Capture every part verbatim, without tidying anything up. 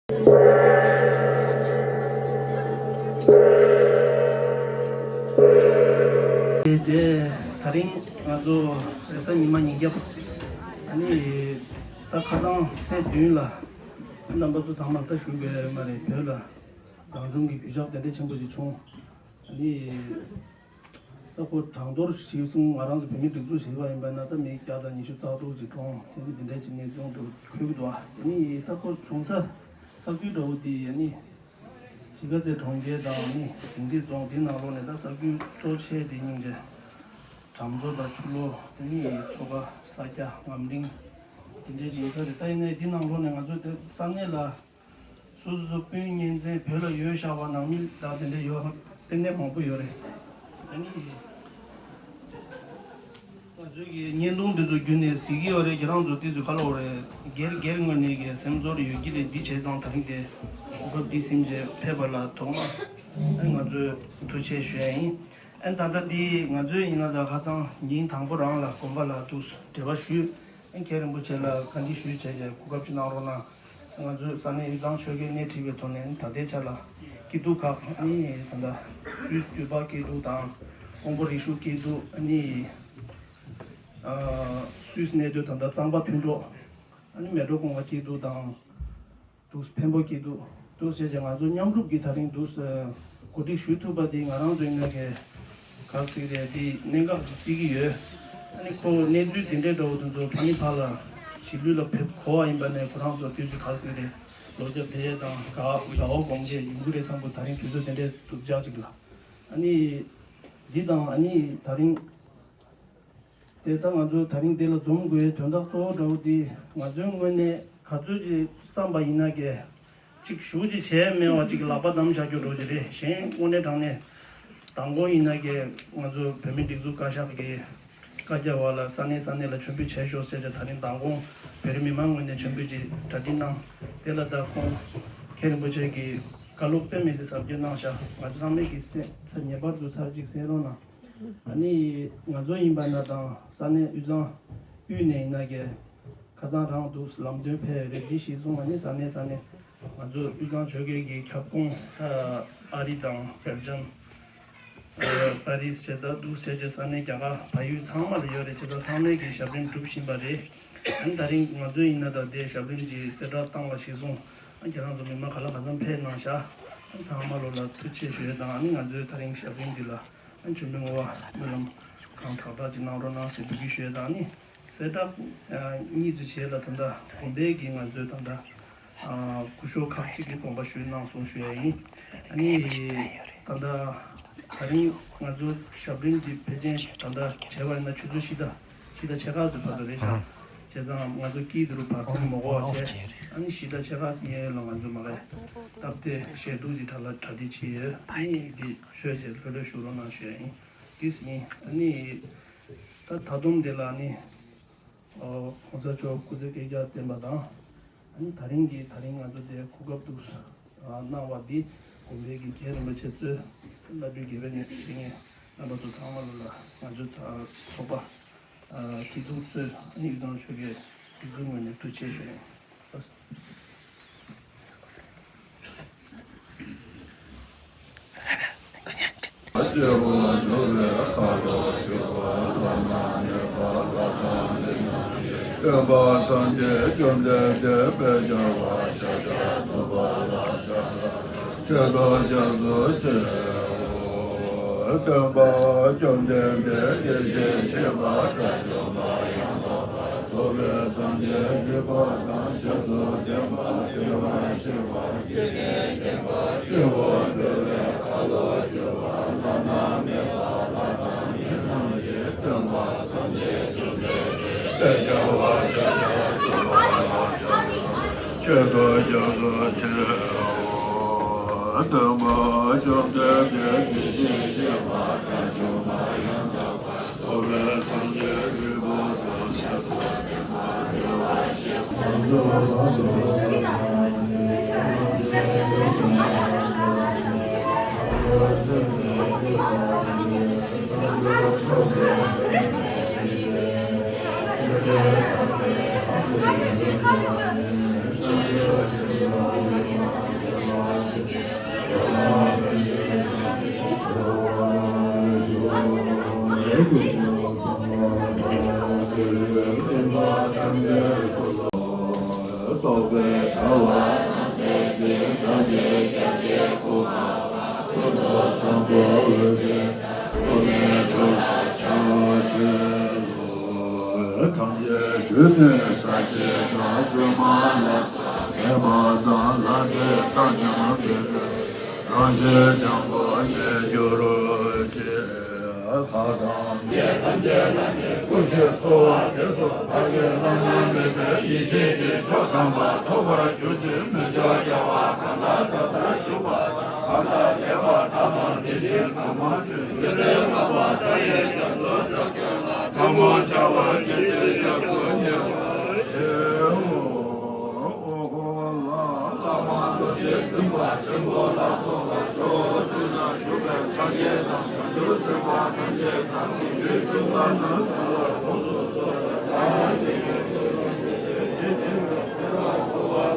དེ་དེ་ད་རིང་ང་ཚོ་རེས་གཟའ་ཉི་མ་ཉིན་རྒྱབ། ཨ་ནི་ད་ཁ་སང་ཚེས་བདུན་ལ་རྣམ་པ་ཚོ་ཚང་མར་ད་ཞུ་དགོས་མ་རེད། བོད་ལ་རང་བྱུང་གི་གོད་ཆག་དེ་འདྲ་ཆེན་པོ་ཞིག་བྱུང་། ཨ་ནི། ད་ཁོ་གྲངས་ཐོར་གཞིར་བཟུང་ང་རང་ཚོ་བོད་མི་སྒྲིག་འཛུགས་ཞེས་པ་ཡིན་པ་ན་ད་མི་བརྒྱ་དང་ཉི་ཤུ་རྩ་དྲུག་ཅིག་གྲོངས། དེ་ནི་འདི་འདྲའི་ཅིག་གནས་ཚུལ་འདུག་འཁོད་ཀྱི་འདུག་ཨ་ནི་ད་ཁོ་བྱུང་ས་ས་ཁུལ་འདྲ་བོ་དེ་ཨ་ནི་གཞིས་ཀ་རྩེ་གྲོང་ཁྱེར་དང་ཨ་ནི་ཟིང་ཆེན་རྫོང་དེ་ནང་ལོགས་ནས་ད་ས་ཁུལ་གཙོ་ཆེ་དེ་སྙིང་རྗེ་གྲམ་མཚོ་དང་ཆུ་ལོག་དེ་ནི་མཚོ་ཁ་ས་སྐྱ་ངམ་རིང་དེ་འདྲའི་ཅིག་ཡིན་ས་རེད། ད་ཡིན་ནའི་དེ་ནང་ལོགས་ནས་ང་ཚོ་དེ་ས་གནས་ལ། སོ་སོ་སོ་སྤུན་གཉེན་ཚན་བོད་ལ་ཡོད་བཞག་པ་ནང་མི་དག་དེ་འདྲ་ཡོད་ཏན་ཏན་མང་པོ་ཡོད་རེད། ཨ་ནི། ང་ཚོའི་གི་བརྙན་ཐུང་འདི་ཚོ་བརྒྱུད་ནས་གཟིགས་ཀྱི་ཡོད་རེད། ཁྱེད་རང་ཚོ་འདི་ཚོ་ག་ལ་འོ་རེད། སྒེར་སྒེར་ངོས་ནས་གི་སེམས་ཚོར་ཡོད་ཀྱི་རེད། འདི་བྱས་ཙང་ད་རིང་དེ་གོ་སྐབས་འདི་ཟིན་བྱས་ཕེབས་པ་ལ་ཐོག་མ་ཨ་ང་ཚོས་ཐུགས་རྗེ་ཆེ་ཞུ་ཡ་ཡིན། ཨ་ད་ལྟ་འདི་ང་ཚོའི་ཡིན་ན་ད་ཁ་སང་ཉིན་དང་པོ་རང་ལ་དགོན་པ་ལ་འདུག་འབྲེལ་བ་ཞུས། ཨ་མཁན་རིན་པོ་ཆེ་ལ་བཀའ་འདྲི་ཞུས་བྱས་བྱས་གོ་སྐབས་ཅིག་གནང་རོགས་གནང་། ང་ཚོའི་ས་གནས་དབུས་གཙང་ཆོལ་ཁའི་སྣེ་ཁྲིད་པའི་ཐོག་ནས་ད་ལྟའི་ཆ་ལ་སྐྱིད་སྡུག་ཁག་ཨ་ནི་ད་ལྟ་སུད་སི་འདུས་པ་སྐྱིད་སྡུག་དང་ཀོང་པོ་རིག་གཞུང་སྐྱིད་སྡུག་ཨ་ནི་ཨ་སུད་སི་གནས་སྡོད་ད་ལྟ་གཙང་པ་མཐུན་གྲོགས་ཨ་ནི་མལ་གྲོ་གུང་པ་སྐྱིད་སྡུག་དང་འདུག་འཕན་པོ་སྐྱིད་སྡུག་འདུག་ཟེར་བྱས་ང་ཚོ་མཉམ་རུབ་ཀྱིས་ད་རིང་འདུག་གོ་སྒྲིག་ཞུ་ཐུབ་པ་འདི་ང་རང་ཚོའི་ངོས་ཀྱི་ག་རེ་ཟེར་གི་རེད། འདི་གནད་འགག་ཅིག་བརྩི་གི་ཡོད། ཨ་ནི་ཁོ་གནས་ཚུལ་འདི་འདྲའི་འདྲ་བོ་དེ་ཚོ་ཕ་ནི་ཕ་ལ་ཞི་ལུས་ལ་ཕེབས་གོ་བ་ཡིན་པ་ནས་ཁོ་རང་ཚོ་དུས་ཚོད་ག་རེ་ཟེར་གི་རེད། ལོ་རྒྱབ་དེ་དང་དགའ་དགའ་བ་སྒོམ་གྱི་ཡོང་གི་རེད་བསམ་པོ་ད་རིང་དུས་ཚོད་དེ་འདྲའི་སྡུག་ཅག་ཅིག་ལ། ཨ་ནི་འདི་དང་ཨ་ནི་ད་རིང་དེ་ལྟ་ང་ཚོ་ད་རིང་འདི་ལ་འཛོམས་དགོས་དོན་དག་གཙོ་བོ་འདྲ་བོ་འདི་ང་ཚོའི་ངོས་ནས་ག་ཚོད་ཅིག་བསམ་པ་ཡིན་ན་གས་ཅིག་ཞུ་ཅིག་བྱས་མེད་པ་ཅིག་ལག་པ་བསྡམས་བཞག་རྒྱུ་འདྲ་བོ་ཅིག་རེད། གཞན་དངོས་གནས་དྲང་གནས་མདང་དགོང་ཡིན་ན་གས་ང་ཚོ་བོད་མི་སྒྲིག་འཛུགས་བཀའ་ཤག་གི་བཀའ་རྒྱ་བ་ལ་ས་གནས་ས་གནས་ལ་མཆོད་འབུལ་བྱས་ཤོག་ཟེར་བྱས་ད་རིང་མདང་དགོང་བོད་རིགས་མི་མང་ངོས་ནས་མཆོད་འབུལ་ཅིག་གྲ་སྒྲིག་གནང་། དེ་ལ་ད་ཁོང་མཁན་རིན་པོ་ཆེ་གིས་བཀའ་སློབ་དཔེ་མི་སྲིད་ཟབ་རྒྱས་གནང་ཤག་ང་ཚོ་ཚང་མས་ཀྱི་སེམས་ཚ་ངེས་པར་དུ་ཚར་གཅིག་གསན་རོགས་གནང་། ཨ་ནི་ང་ཚོ་ཡིན་པ་ན་དང་ས་གནས་དབུས་གཙང་དབུས་ནས་ཡིན་ན་གས་ཁ་སང་རང་འདུག་ལམ་སྟོན་ཕེབས་ཡོད་རེད། འདི་གཞིར་བཟུང་ཨ་ནི་ས་གནས་ས་གནས་ང་ཚོ་དབུས་གཙང་ཆོལ་ཁའི་གི་ཁྱབ་ཁོངས་ཨ་རི་དང་སྦེལ་ཇམ་པ་རིས་བྱས་ད་འདུག་བྱས་བྱས་ས་གནས་རྒྱ་གར་བལ་ཡུལ་ཚང་མ་ལ་ཡོད་རེད། བྱས་ཙང་ཚང་མས་ཀྱི་ཞབས་རིམ་སྒྲུབ་བཞིན་པ་རེད། ཨ་ནི་ད་རིང་ང་ཚོ་ཡིན་ན་ད་ལྟའི་ཞབས་རིམ་གྱི་གསལ་བསྒྲགས་བཏང་བ་གཞིར་བཟུང་ཨ་ཁྱེད་རང་ཚོ་མི་མང་ག་ལ་ག་ཚང་ཕེབས་གནང་ཤག་ཨ་ཚང་མ་ལོ་ལ་ཐུགས་རྗེ་ཆེ་ཞུ་ཡས་དང་ཨ་ནི་ང་ཚོའི་ད་རིང་ཞབས་རིམ་འདི་ལ་ཨ་མཆོད་མེ་བསྔོ་བ་སྨོན་ལམ་གང་དྲག་དྲག་ཅིག་གནང་རོགས་གནང་ཟེར་འབོད་སྐུལ་ཞུ་ཡས་དང་ཨ་ནི། གསལ་བསྒྲགས་གཉིས་ཙམ་བྱས་ལ་ད་ལྟ་དགོན་པའི་གི་ང་ཚོའི་ད་ལྟ་སྐུ་ཞབས་ཁག་ཅིག་གིས་དགོངས་པ་ཞུས་གནང་སོང་ཞུ་ཡ་ཡིན། ཨ་ནི་ད་ལྟ་ད་རིང་ང་ཚོ་ཞབས་རིམ་འདི་ཕལ་ཆེར་ད་ལྟ་བྱས་པ་ཡིན་ན་ཆུ་ཚོད་བཞི་དང་བཞི་དང་ཕྱེད་ཀ་ཙམ་བར་དུ་རེད་ཤག་བྱས་ཙང་ང་ཚོ་སྐྱིད་དུ་རུ་བར་སེང་མ་གོ་བ་བྱས་ཨ་ནི་བཞི་དང་ཕྱེད་ཀ་ཙམ་ཡན་ལ་ང་ཚོ་མ་གས་སྟབས་བདེ་ཞལ་འདུག་ཅིག་གྲ་ལ་གྲ་སྒྲིག་བྱས་ཡོད། ཨ་ནི་འདི་ཤོད་བྱས་ལྷོད་ལྷོད་བཞུགས་རོགས་གནང་ཞུ་ཡ་ཡིན། འདི་ཡིན་ཨ་ནི་ད་ད་དུང་འདི་ལ་ནི། ཨོ། གོང་ས་མཆོག་སྐུ་ཚེ་བསྐལ་བརྒྱར་བརྟན་པ་དང་། ཨ་ནི་ད་རིང་གི་ད་རིང་ང་ཚོ་འདིར་གོ་སྐབས་འདུག་གནང་བ་འདི་དགོན་པའི་གི་རྒན་རིན་པོ་ཆེ་གཙོས་བླ་སྤྲུལ་དགེ་བའི་ནས་བཤེས་གཉེན་རྣམ་པ་ཚོ་ཚང་མ་ལོ་ལ་ང་ཚོའི་ཚོགས་པ་སྐྱིད་སྡུག་གཙོས་ཨ་ནི་དབུས་གཙང་ཆོལ་ཁའི་སྒྲིག་འཛུགས་ངོས་ནས་ཐུགས་རྗེ་ཆེ་ཞུ་ཡིན། སྐྱེ་བོ་འགྲོ་བའི་ཁ་ལོ་སྒྱུར་བ་བླ་ན་མེད་པ་ལྷ་དང་མི་རྣམས་ཀྱི། སྟོན་པ་སངས་རྒྱས་བཅོམ་ལྡན་འདས་དཔལ་རྒྱལ་བ་ཤཱཀྱ་ཐུབ་པ་ལ་ཕྱག་འཚལ་ལོ། མཆོད་པ་རྒྱ་མཚོ་ཆེའོ། སྟོན་པ་བཅོམ་ལྡན་འདས་ཡེ་ཤེས་ཆེན་པོ་དགྲ་བཅོམ་པ་ཡང་དག་པར་རྫོགས་པའི་སངས་རྒྱས་ཀྱི་གོ་འཕང་ཞབས་སུ་ལྡན་པ་བདེ་བར་གཤེགས་པ་སྐྱེ་གནས་ཀྱི་སྐྱེ་བ་སྐྱེ་བོ་འགྲོ་བའི་ཁ་ལོ་སྒྱུར་བ་བླ་ན་མེད་པ་ལྷ་དང་མི་རྣམས་ཀྱི་སྟོན་པ་སངས་རྒྱས་བཅོམ་ལྡན་འདས་དཔལ་རྒྱལ་བ་ཤཱཀྱ་ཐུབ་པ་ལ་ཕྱག་འཚལ་ལོ། མཆོད་པ་རྒྱ་མཚོ་ཆེའོ། སྟོན་པ་བཅོམ་ལྡན་འདས་ཀྱི་ཞིང་གཤེགས་པ་དགྲ་བཅོམ་པ་ཡང་དག་པར་རྫོགས་པའི་སངས་རྒྱས་ཀྱི་གོ་འཕང་ཞབས་སུ་ལྡན་པ་བདེ་བར་གཤེགས་པ། རྟོགས་པའི་དྲ་བ་དང་སེམས་ཅན་སངས་རྒྱས་སྐྱབས་རྗེ་སྐུ་མ་ཐུན་དུ་བཟང་པོ་འོད་ཟེར་ཐུགས་ནས་འགྲོ་ལ་ཕྱག་འཚལ་ལོ། ཐམས་ཅད་རྒྱུད་ནས་ཟ་ཞིང་དང་གསོད་མ་ལ་སོགས་མེད་པ་དང་། ལྷ་འདྲེ་དག་མཉམ་མེད་པའི་རང་བཞིན་འཇམ་པོར་གནས་གྱུར་ཅིག་ལྷ་དང་། ཐམས་ཅད་ལ་ནི་སྐུ་ཞབས་གསོལ་བ་འདེབས་སོ། བདག་གི་བླ་ན་མེད་པའི་ཡེ་ཤེས་ཀྱི་མཆོག་དམ་པ་ཐོབ་པར་གྱུར་ཅིག་མི་མཆོག་རྒྱལ་བ་གང་དག་ད་ལྟ་བཞུགས་པ་དང་། གང་དག་ཡོད་པ་དག་དང་དེ་བཞིན་གང་མ་བྱོན། ཀུན་ནས་བསྔགས་པ་བདག་ཡི་རྒྱ་མཚོ་ཞབས་ཀྱི་ལྷ། ཐལ་མོ་སྦྱར་བ་སྙིང་རྗེའི་རྒྱ་མཚོ་ཉེ་བར་མཆིའོ། ཨོ་ཧོ་ལ་ལ་མ་རྡོ་རྗེ་འཛིན་པ་ཆེན་པོ་ལ་སོགས་པ་ཇོ་བོ་ཀུན་ལ་བཞུགས་པའི་སངས་རྒྱས་དང་བྱང་ཆུབ་སེམས་དཔའ་ཐམས་ཅད་དང་། ལུས་ཀྱི་ལྟ་ན་ལྟ་བར་དགོངས་སུ་གསོལ་བ་དང་།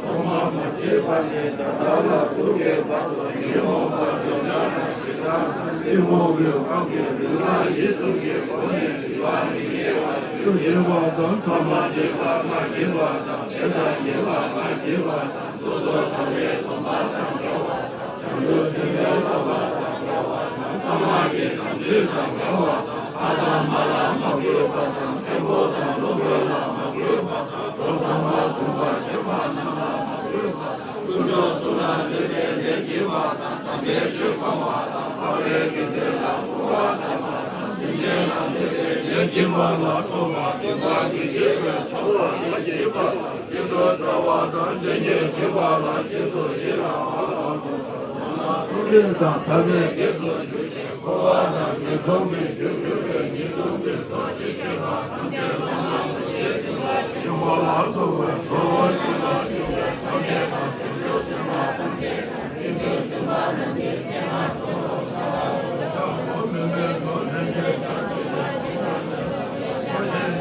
ཐོག་མ་མ་མཆིས་པ་ནས་ད་ལྟ་ལ་ཐུག་གི་བར་དུ་ཉོན་མོངས་པ་འཇོམས་བྱ་དང་ཞེ་སྡང་དང་གཏི་མུག་གི་དབང་གིས་ལུས་ངག་ཡིད་གསུམ་གྱི་སྒོ་ནས་སྡིག་པ་མི་དགེ་བ་ཆོས་དགེ་བ་དང་། ཕྱོགས་མ་ཞེན་པ་མ་སྐྱེས་པ་དང་། དེ་དང་ཉེ་བར་མ་སྐྱེས་པ་དང་། སོ་སོར་ཐར་པའི་སྡོམ་པ་དང་འགལ་བ་དང་། བྱང་ཆུབ་སེམས་དཔའི་བསླབ་པ་དང་འགལ་བ་དང་། ཕ་མ་གི་དམ་ཚིག་དང་འགལ་བ་དང་། ཕ་དང་མ་ལ་མ་གུས་པ་དང་། མཐོན་པོ་དང་རྣོ་མོ་ལ་མ་གུས་པ་དང་། གྲོགས་བཟང་པོ་བཟུང་བར་བྱེད་པ་རྣམས་ལ་མ་གུས་པ་དང་། དཀོན་མཆོག་གསུམ་ལ་འདུད་པའི་ལས་བགྱིས་པ་དང་། དམ་པའི་ཆོས་སྤང་བ་དང་། འཕགས་པའི་དགེ་འདུན་ལ་སྐུར་བ་བཏབ་པ་དང་། སེམས་ཅན་ལ་འདུད་པའི་ལས་བགྱིས་པ་ལ་སོགས་པ་སྡིག་པ་གིས་བགྱིས་པའི་ཚོགས་ལ་བགྱིས་པ། ཡིད་དུ་འཚལ་བ་དང་། བྱིན་གྱིས་བགྱིས་པ་ལ་རྗེས་སུ་ཡི་རང་བ་ལ་སོགས་པ་རྣམས་ལ་ཐུགས་རྗེ་དང་ཐར་པའི་གེགས་སུ་གྱུར་ཅིང་། འཁོར་བ་དང་ངན་སོང་གི་རྒྱུར་གྱུར་པའི་ཉེས་ལྟུང་གི་ཚོགས་ཅི་མཆིས་པ་ཐམས་ཅད་ལམ་ལ་ཐུགས་རྗེ་བརྩོན་པ་ཆེན་པོ་ལ་སོགས་པའི་ཁྲོ་བོ་ཡི་ལ་བཅུག་པའི་སངས་རྒྱས་དང་བྱང་ཆུབ་སེམས་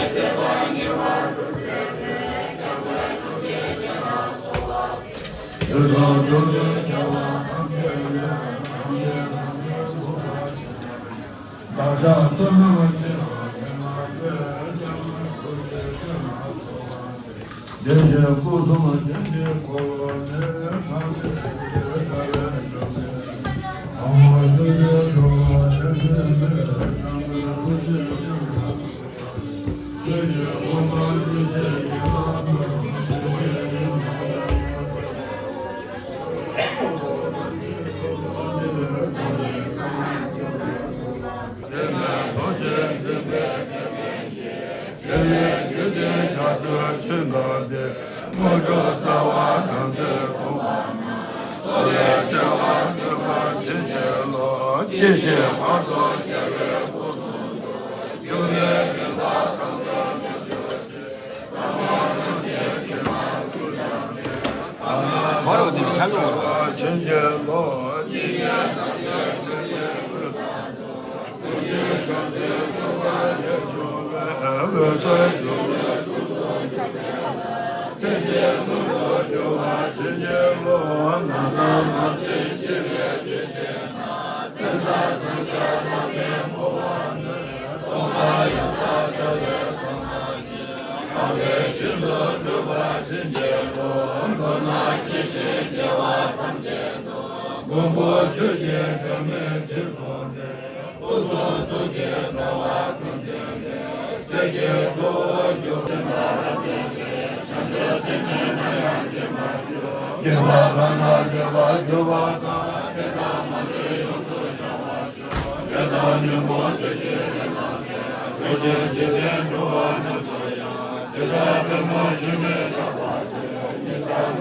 དཔའ་ཐམས་ཅད་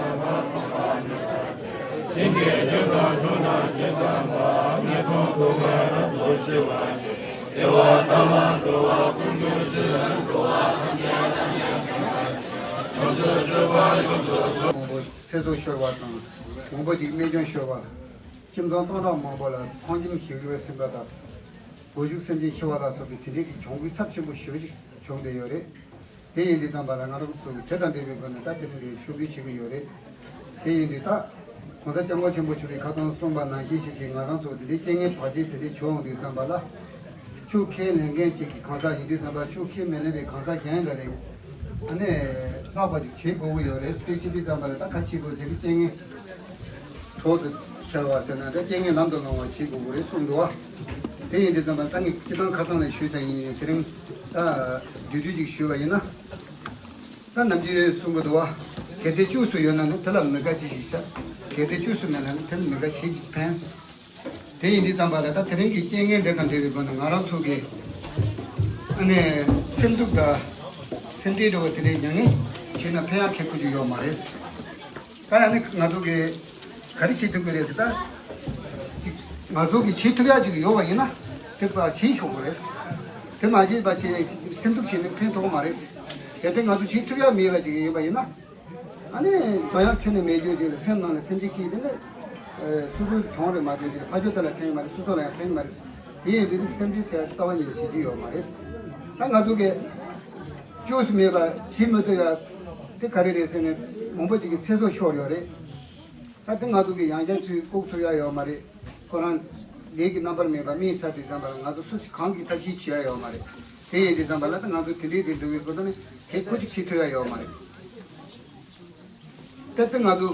དང་། དེ་དུས་བཙུན་པ་རྣམས་ཀྱི་སྤྱན་སྔར་གསོལ་ལོ། ཚེ་སྲོག་ཤོར་བ་དང་། མང་པོ་ཅིག་རྨས་སྐྱོན་ཤོར་བ། ཁྱིམ་ཚང་སྟོང་ཕྲག་མང་པོ་ལ་ཚང་ཁྱིམ་ཞིག་རུལ་ཟིན་པ་དང་། སྒོ་ཕྱུགས་སེམས་ཅན་ཤི་བ་ལ་སོགས་པའི་དེ་འདྲའི་གི་གྱོང་གུད་ཚབས་ཆེན་པོ་ཞེ་པོ་ཅིག་བྱུང་བསྡད་ཡོད་རེད། དེ་ཡིན་དུས་ཙམ་པ་ལ་ང་རང་ཚོ་གི་དེ་དང་འབྲེལ་བའི་སྒོ་ནས་ད་དེ་རིང་འདིར་ཆོས་འབུལ་བྱེད་ཀྱི་ཡོད་རེད། དེ་ཡིན་དུས་ད་༸གོང་ས་༸སྐྱབས་མགོན་ཆེན་པོ་མཆོག་གིས་ཁ་སང་གསུངས་པ་ནང་བཞིན་ཞིག་ཞིག་ང་རང་ཚོ་དེ་འདྲའི་རྐྱེན་ངན་བར་ཆད་དེ་འདྲའི་བྱུང་ཡོང་དུས་ཙམ་པ་ལ། ཆོས་ཁས་ལེན་མཁན་ཅིག་གི་གང་ཟག་ཡིན་དུས་ཙམ་པ་ཆོས་ཁས་མི་ལེན་པའི་གང་ཟག་གཞན་ལ་རེད། ཨ་ནི་ལྷག་པ་ཅིག་བྱེད་དགོས་ཀྱི་ཡོད་རེད། དེ་བྱེད་དུས་ཙམ་པ་ལ་ད་ག་བྱེད་དགོས་ཟེར་དུས་རྐྱེན་ངན་གྲོགས་སུ་འཆར་བ་ཟེར་ན་ད་རྐྱེན་ངན་ལམ་དུ་སློང་བ་བྱེད་དགོས་ཀྱི་རེད་གསུངས་འདུག་བ། དེ་ཡིན་དུས་ཙམ་པ་ད་ངས་སྤྱི་བཏང་ཁ་སང་ལ་ཞུས་ཙང་ཡིན། དེ་རིང་ད་བསྡུས་བསྡུས་ཅིག་ཞུས་པ་ཡིན་ན། ད་ནམ་རྒྱུན་གསུང་གི་འདུག་བ། གལ་ཏེ་བཅོས་སུ་ཡོད་ན་ནི་དེ་ལ་མི་དགའ་ཅི་ཞིག་བྱ། གལ་ཏེ་བཅོས་སུ་མེད་ན་ནི་དེ་ལ་མི་དགའ་ཆེ་ཅིག་ཕན། དེ་ཡིན་དུས་ཙམ་པ་ལ་ད་དེ་རིང་གི་རྐྱེན་ངན་འདི་དང་འབྲེལ་བའི་སྒོ་ནས་ང་རང་ཚོ་གི་ཨ་ནི་སེམས་སྡུག་དང་སེམས་ཁྲལ་འདྲ་བ་དེ་འདྲའི་མྱ་ངན་བྱས་ན་ཕན་ཡག་གི་ཁུལ་ཅིག་ཡོད་མ་རེད། ད་ཡང་ནི་ང་ཚོ་གི་ག་རེ་བྱེད་ཐུབ་ཀྱི་རེད་ཟེར་ད། ཅིག་ང་ཚོ་གི་བྱེད་ཐུབ་ཡག་ཅིག་ཡོད་པ་ཡིན་ན་དེ་ཕར་བྱེད་ཆོག་གི་རེད། དེ་མ་བྱས་པ་བྱས་སེམས་སྡུག་བྱས་ནས་ཕན་ཐོགས་མ་རེད། གལ་ཏེ་ང་ཚོ་བྱེད་ཐུབ་ཡག་མེད་པ་ཅིག་ཡིན་པ་ཡིན་ན། ཨ་ནི་འཇོན་ཡག་ཁྱོན་ནས་མེད་རྒྱུ་ཅིག་ལ་སེམས་ནང་ལ་སེམས་ཅན་སྐྱིད་དེ་ནི། སོ་སོའི་གྱོང་རེད་མ་གཏོགས་ཅིག་ཕ་ཆོས་དེ་ལ་ཕན་ཡོད་མ་རེད། སོ་སོ་ལ་ཡང་ཕན་ཡོད་མ་རེད། དེ་ཡིན་དུས་ནི་སེམས་ཅན་ཟེར་ཡག་རྩ་བ་ཉིད་ནས་བྱེད་རྒྱུ་ཡོད་མ་རེད། ད་ང་ཚོ་གི་བཅོས་སུ་མེད་པ་བྱེད་མི་ཐུབ་ཡག་དེ་ག་རེ་རེད་ཟེར་ནས་མང་པོ་ཅིག་གི་ཚེ་སྲོག་ཤོར་ཡོད་རེད། ད་དེ་ང་ཚོ་གི་ཡང་བསྐྱར་ཚུར་བཀུག་ཐུབ་ཡག་ཡོད་མ་རེད། ཁོ་རང་ལས་ཀྱི་རྣམ་པར་སྨིན་པ་སྨིན་ཚར་དུས་ཙམ་པ་ལ་ང་ཚོ་སུ་གང་གིས་ཐབས་ཤེས་བྱེད་ཡག་ཡོད་མ་རེད། དེ་ཡིན་དུས་ཙམ་པ་ལ་ད་ང་ཚོ་དེ་འདྲའི་དེ་འགྲོ་བའི་སྐོར་ཐོག་ནས་གལ་ཁོ་གཅིག་བྱེད་ཐུབ་ཡག་ཡོད་མ་རེད། ད་ལྟ་ང་ཚོ་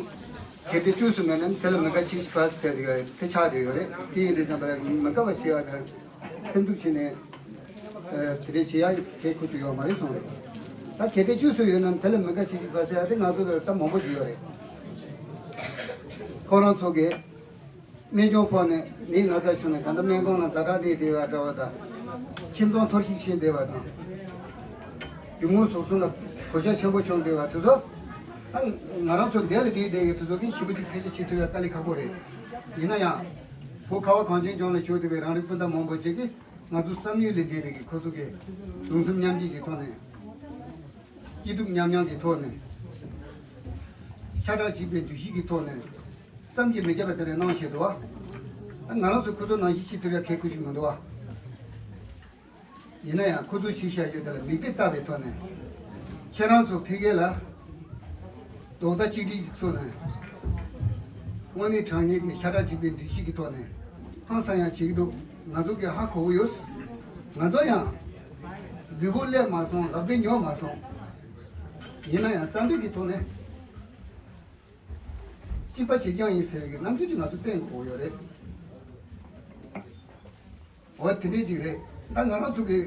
གལ་ཏེ་བཅོས་སུ་མེད་ན་དེ་ལ་མི་དགའ་ཆེ་ཞིག་ཕར་ཟེར་ཡོད་དེ་ཆགས་བསྡད་ཡོད་རེད། དེ་ཡིན་དུས་ཙམ་པ་ལ་མི་དགའ་བ་བྱེད་ཡག་དང་སེམས་སྡུག་བྱས་ནས་དེ་འདྲའི་བྱེད་ཡག་གལ་ཁོ་ཚོ་ཡོད་མ་རེད་གསུངས་རེད། ད་གལ་ཏེ་བཅོས་སུ་ཡོད་ན་དེ་ལ་མི་དགའ་ཆེ་ཞིག་ཕར་ཟེར་ཡག་དེ་ང་ཚོ་ལ་ད་མང་པོ་ཞིག་ཡོད་རེད། ཁོ་རང་ཚོ་གིས། སྨན་ཆུང་ཕོག་ནས་ནད་ན་ཚ་བྱུང་ནས་ད་ལྟ་སྨན་ཁང་ལ་ཛ་དྲག་བསྡད་བསྡད་པ་འདྲ་བ་དང་། ཁྱིམ་ཚང་འཐོར་ཞིག་ཕྱིན་བསྡད་པ་དང་། རྒྱུ་དངོས་ཟོག་གསུམ་ལ་གོད་ཆག་ཆེན་པོ་བྱུང་བསྡད་པ་དེ་ཚོ། ཨ། ང་རང་ཚོ་འདི་ལ་བསྡད་བསྡད་ཀྱི་དེ་ཚོ་གི་ཞེ་པོ་ཅིག་ཕལ་ཆེར་བྱེད་ཐུབ་ཡག་དཀའ་ལས་ཁག་པོ་རེད། ཡིན་ན་ཡང་། བོད་ཁ་བ་གངས་ཅན་ལྗོངས་ལ་བཞུགས་བསྡད་པའི་རང་རིགས་སྤུན་ཟླ་མང་པོ་ཅིག་གིས་ང་ཚོ་བསམ་ཡུལ་ལས་འདས་པའི་གི་ཁོ་ཚོ་གི་གདུང་སེམས་མཉམ་སྐྱེད་ཀྱི་ཐོག་ནས། སྐྱིད་སྡུག་མཉམ་མྱོང་གི་ཐོག་ནས། ཤ་ཁྲག་གཅིག་པའི་འདུ་ཤེས་ཀྱི་ཐོག་ནས། བསམ་གྱིས་མི་ཁྱབ་པ་དེ་འདྲ་གནང་བཞིན་འདུག་བ། ང་རང་ཚོ་ཁོ་ཚོ་ནང་བཞིན་བྱེད་ཐུབ་ཡག་གལ་ཁུ་ཞིག་མི་འདུག་བ། ཡིན་ན་ཡང་ཁོ་ཚོས་བྱས་བཞག་རྒྱུ་དེ་ལ་མིག་དཔེ་ལྟ་བའི་ཐོག་ནས། ཁྱེད་རང་ཚོ་ཕ་གི་ལ་རྡོག་རྩ་གཅིག་སྒྲིལ་གྱི་ཐོག་ནས། དངོས་གནས་དྲང་གནས་ཀྱི་ཤ་ཁྲག་གཅིག་པའི་འདུ་ཤེས་ཀྱི་ཐོག་ནས་ཧང་སང་ཡག་བྱེད་ཀྱི་འདུག་ང་ཚོ་གིས་ཧ་གོ་གི་ཡོད། ང་ཚོ་ཡང་ལུས་པོ་བསླས་མ་སོང་། ལག་པས་ཉོག་མ་སོང་། ཡིན་ན་ཡང་བསམ་པའི་གི་ཐོག་ནས། གཅིག་པ་གཅིག་རྐྱང་ཡིན་ཟེར་བའི་རྣམ་འགྱུར་ཅིག་ང་ཚོ་བསྟན་དགོས་ཡོད་རེད། འོ་དེ་འདྲས་ཅིག་རེད། ད་ང་རང་ཚོ་གི་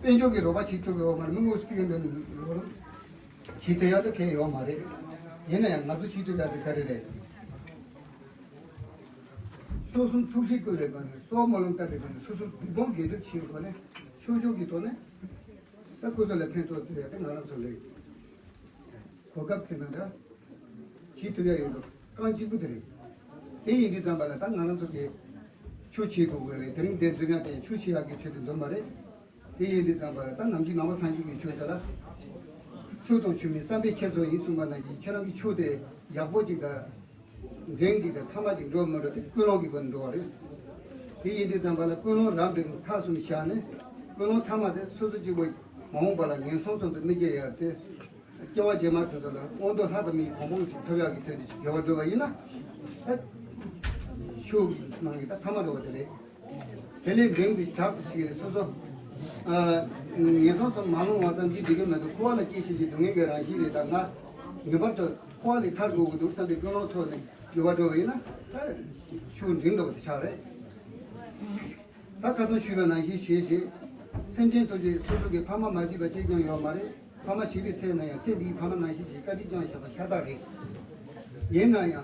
དཔལ་འབྱོར་གྱི་རོགས་པ་བྱེད་ཐུབ་ཡོད་མ་རེད། མི་དངོས་སུ་ཕེབས་མཁན་འདི་ལོ་རུ་བྱེད་ཐུབ་ཡག་ལ་གལ་ཡོད་མ་རེད། ཡིན་ན་ཡང་ང་ཚོ་བྱེད་ཐུབ་ཡག་དེ་ག་རེ་རེད། མཆོག་གསུམ་ཐུགས་རྗེ་བསྐུལ་བའི་སྒོ་ནས་སྲོག་སྨོན་ལམ་བཏབ་པའི་སྒོ་ནས་སོ་སོ་སྡིག་སྤོང་དགེ་སྒྲུབ་བྱེད་པའི་སྒོ་ནས་ཆོས་ཕྱོགས་ཀྱི་ཐོག་ནས་ད་སྐུ་ཚེ་ལ་ཕན་ཐོགས་ཐུབ་ཡག་དེ་ང་རང་ཚོ་ལས། གོ་སྐབས་ཟེར་ན་འདྲ། བྱེད་ཐུབ་ཡག་ཡོད་འདུག་རྐང་གཅིག་པུ་དེ་རེད། དེ་ཡིན་དུས་ཙམ་པ་ལ་ད་ང་རང་ཚོ་གིས་ཆོས་བྱེད་དགོས་དགོས་རེད། དེ་རིང་འདིར་འཛོམས་ཡག་དེ་ཆོས་བྱེད་ཡག་གི་ཆེད་དུ་འཛོམས་པ་རེད། དེ་ཡིན་དུས་ཙམ་པ་ལ་ད་ནམ་རྒྱུན་ནང་པ་སངས་རྒྱས་ཀྱི་ཆོས་དེ་ལ། ཆོས་དང་ཆོས་མིན་བསམ་པས་ཁྱེར་སོ་ཡིན་གསུངས་པ་ནང་བཞིན་ཁྱེད་རང་གི་ཆོས་དེ་ཡག་པོ་ཅིག་དང་། འགྲིག་ཅིག་དང་ཐ་མ་ཅིག་འགྲོ་མི་འགྲོ་དེ་ཀུན་སློང་གི་སྒོ་ནས་འགྲོ་བ་རེད། དེ་ཡིན་དུས་ཙམ་པ་ལ་ཀུན་སློང་རབ་འབྲིང་མཐའ་གསུམ་བཞག་ནས་ཀུན་སློང་ཐ་མ་དེ་སོ་སོ་གཅིག་པོ་མ་འོངས་པ་ལ་ངན་སོང་གསུམ་དུ་མི་སྐྱེ་ཡག་དེ། སྐྱེ་བ་རྗེས་མ་དེ་ཚོ་ལ་མངོན་མཐོ་ལྷ་དང་མིའི་གོ་འཕང་ཅིག་ཐོབ་ཡག་གི་དོན་དུ་ཅིག་དགེ་བ་བསྒྲུབས་པ་ཡིན་ན། ད་ཆོས་ཀྱི་ནང་གི་ད་ཐ་མ་འགྲོ་བ་དེ་རེད། དེ་ལས་འབྲིང་དུ་དྲག་ཏུ་ཞིག་སོ་སོ། ངན་སོང་གསུམ་མ་ལོངས་པ་ཙམ་གྱིས་འགྲིག་གི་མི་འདུག་འཁོར་བ་ལ་སྐྱེ་བཞིན་གྱི་སྡུག་བསྔལ་གྱི་རང་བཞིན་རེད། ད་ང་ངེས་པར་དུ་འཁོར་བ་ལས་ཐར་དགོས་ཀྱི་འདུག་བསམ་པའི་ཀུན་སློང་ཐོག་ནས་དགེ་བ་བསྒྲུབས་པ་ཡིན་ན་ད་ཆོས་འབྲིང་འགྲོ་བ་དེ་ཆགས་རེད། ད་ཁ་སང་ཞུས་པ་ནང་བཞིན་བྱས་ཤིང་། སེམས་ཅན་ཐམས་ཅད་སོ་སོ་གི་ཕ་མ་མ་བྱས་པ་གཅིག་ཀྱང་ཡོད་མ་རེད། ཕ་མ་བྱས་པའི་ཚེ་ན་ཡང་ཚེ་འདིའི་ཕ་མ་ནང་བཞིན་ཞིག་བཀའ་དྲིན་བསྐྱངས་བཞག་པ་ཤ་སྟག་རེད། ཡིན་ན་ཡང་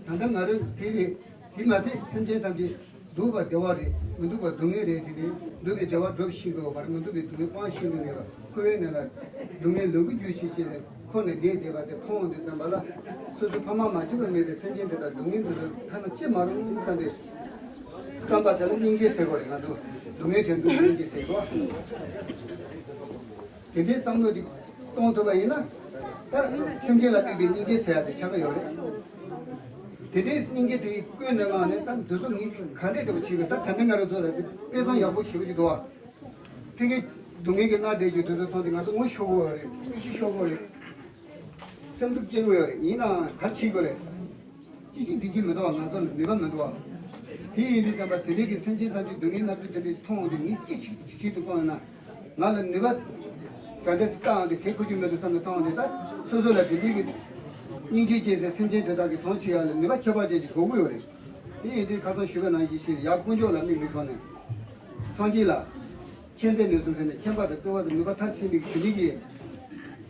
ད་ལྟ་ང་རང་དེ་ལས་དེ་མ་ཚད་སེམས་ཅན་ཐམས་ཅད་འདུག་པ་བདེ་བ་རེད། མི་འདུག་པ་སྡུག་བསྔལ་རེད། དེ་ནས་འདུག་པའི་བདེ་བ་སྒྲུབ་ཤེས་དགོས་པར་མི་འདུག་པའི་སྡུག་བསྔལ་སྤང་ཤེས་དགོས་པས། འཁོར་བའི་གནས་ལ་སྡུག་བསྔལ་ལོ་རྒྱུས་རྒྱུས་ཤིག་བྱས་ནས་འཁོར་ནས་བསྡད་བསྡད་པ་དེ་མཐོང་འོང་དུས་ཙམ་པ་ལ་སོ་སོ་ཕ་མ་མ་གྱུར་པ་མེད་པའི་སེམས་ཅན་དེ་དག་སྡུག་བསྔལ་དེ་ཚོ་ཐ་ན་ཅི་མ་རུང་བསམ་པའི་བསམ་པ་དེ་ལ་སྙིང་རྗེ་ཟེར་དགོས་རེད། ང་ཚོ་སྡུག་བསྔལ་དྲན་དུས་སྙིང་རྗེ་ཟེར་དགོས། དེ་འདྲའི་བསམ་བློ་དེ་གཏོང་ཐུབ་པ་ཡིན་ན། ད་སེམས་ཅན་ལ་དམིགས་པའི་སྙིང་རྗེ་ཟེར་ཡ་དེ་ཆགས་ཀྱི་ཡོད་རེད། དེ་འདྲའི་སྙིང་རྗེ་དེ་ཀུན་ནས་བསླངས་ནས་ད་འདི་ཚོ་ངས་ག་འདྲས་འདྲ་པོ་བྱེད་དགོས། ད་ད་ལྟ་ང་རང་ཚོ་ལ་དཔེ་མཚོན་ཡག་པོ་ཞེ་པོ་ཞིག་འདུག་བ། ཕ་གི་ སྡུག་བསྔལ་གྱིས་མནར་བསྡད་རྒྱུ་དེ་ཚོ་མཐོང་དུས་ང་ཚོ་ངུ་ཤོར་གྱི་ཡོད་རེད། སེམས་ཤུགས་ཤོར་གྱི་ཡོད་རེད། སེམས་སྡུག་སྐྱེ་གི་ཡོད་རེད། ཡིན་ནའང་ག་རེ་བྱེད་དགོས་རེད། ཅི་ཞིག་འདི་ཞིག་མི་འདུག་བ། ང་ཚོ་ལ་ནུས་པ་མི་འདུག་བ། དེ་ཡིན་དུས་ཙམ་པ་དེ་འདྲའི་གི་སེམས་ཅན་ཐམས་ཅད་སྡུག་བསྔལ་མནར་གཅོད་དེ་འདྲ་ཞིག་མཐོང་འོང་དུས་ངས་ཅི་ཞིག་བྱེད་དུ་བསྐོང་ཡོད་ན། ང་ལ་ནུས་པ་ག་འདྲ་ཞིག་བཏང་འོང་དུས་གལ་ཁུར་རྒྱུ་མི་འདུག་བསམ་ནས་བཏང་འོང་དུས། ད་སོ་སོ་ལ་དེ་འདྲའི་གི་སྙིང་རྗེ་སྐྱེ་སའི་སེམས་ཅན་དེ་དག་གི་དོན་བྱེད་ཡ་ལ་ནུས་པ་ཁྱད་པར་ཅན་ཞིག་དགོས་ཀྱི་ཡོད་རེད། དེ་ཡིན་དུས་ཁ་སང་ཞུས་པ་ནང་བཞིན་ཞིག་ཡར་དཀོན་མཆོག་ལ་དམིགས་པའི་སྒོ་ནས་སངས་རྒྱས་ལ་མཁྱེན་བརྩེ་ནུས་གསུམ་ཟེར་ནས་མཁྱེན་པ་དང་བརྩེ་བ་དང་ནུས་པ་མཐར་ཕྱིན་པའི་དེ་འདྲའི་གི་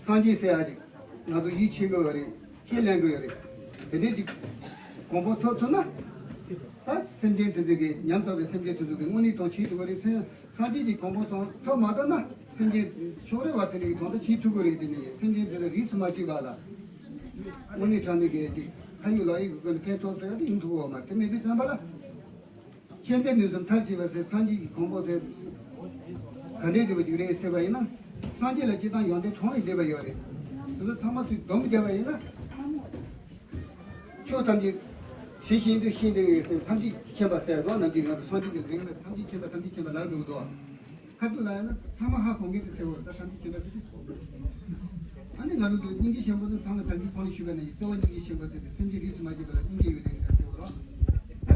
སངས་རྒྱས་ཟེར་ཡ་ཅིག་ང་ཚོ་ཡིད་ཆེས་དགོས་པ་རེད། ཁས་ལེན་དགོས་ཡོད་རེད། དེ་འདྲའི་ཅིག་གོ་འཕང་ཐོབ་ཐུབ་ན། ད་སེམས་ཅན་དེ་ཚོ་གི་ཉམ་ཐག་པའི་སེམས་ཅན་དེ་ཚོ་གི་དངོས་གནས་དོན་བྱེད་ཐུབ་ཀྱི་རེད། སེམས་སངས་རྒྱས་ཀྱི་གོ་འཕང་ཐོབ་ཐོབ་མ་ཐུབ་ན་སེམས་ཅན་ཕྱོགས་རེ་བ་དེ་འདྲ་གི་དོན་དག་བྱེད་ཐུབ་ཀྱི་རེད། དེ་ནས་སེམས་ཅན་དེ་ཚོ་རིས་སུ་མ་ཆད་པ་ལ་དངོས་གནས་དྲང་གནས་ཀྱི་ཅིག་ཁ་ཡོད་ལག་ཡོད་ཀྱི་སྒོ་ནས་ཕན་ཐོགས་ཐུབ་ཡ་དེ་ཡིན་ཐུབ་ཀྱི་ཡོད་མ་རེད། དེ་མེད་དུས་ཙམ་པ་ལ། མཁྱེན་བརྩེ་ནུས་གསུམ་མཐར་ཕྱིན་པ་ཟེར་སངས་རྒྱས་ཀྱི་གོ་འཕང་དེ་ག་འདྲའི་འདྲ་བ་ཅིག་རེད་ཟེར་བ་ཡིན་ན། སངས་རྒྱས་ལ་སྤྱིར་བཏང་ཡོན་ཏན་གྲངས་ལས་འདས་པ་ཡོད་རེད། དེ་ཚོ་ཚང་མ་ཚུར་བསྡོམས་བརྒྱབ་པ་ཡིན་ན། ཆོས་ཐམས་ཅད་ཇི་བཞིན་དུ་ཤེས་འདོད་ཡོད་སེམས་ཐམས་ཅད་མཁྱེན་པ་ཟེར་དོ། ནམ་རྒྱུན་ང་ཚོ་སངས་རྒྱས་ཀྱི་མིང་ལ་ཐམས་ཅད་མཁྱེན་པ་ཐམས་ཅད་མཁྱེན་པ་ལབ་འདུག་དོ། ཁ་ཐུག་ལ་ཡང་ན་ཚང་མ་ཧ་གོ་མཁན་དེ་ཟེར་བ་རེད། ད་ཐམས་ཅད་མཁྱེན་པ་ཟེར་དུས། ཨ་ནི་ང་རང་ཚོ་སྙིང་རྗེ་ཆེན་པོ་ཚོ་ཚང་མ་ད་གིན་གོང་ཞུས་པ་ནང་བཞིན་བརྩེ་བ་སྙིང་རྗེ་ཆེན་པོ་ཟེར་ཏེ་སེམས་ཅན་རིས་སུ་མ་ཆད་པ་ལ་སྙིང་རྗེ་ཡོད་དེ་ཡིན་ད་ཟེར་བ་རེད། ད་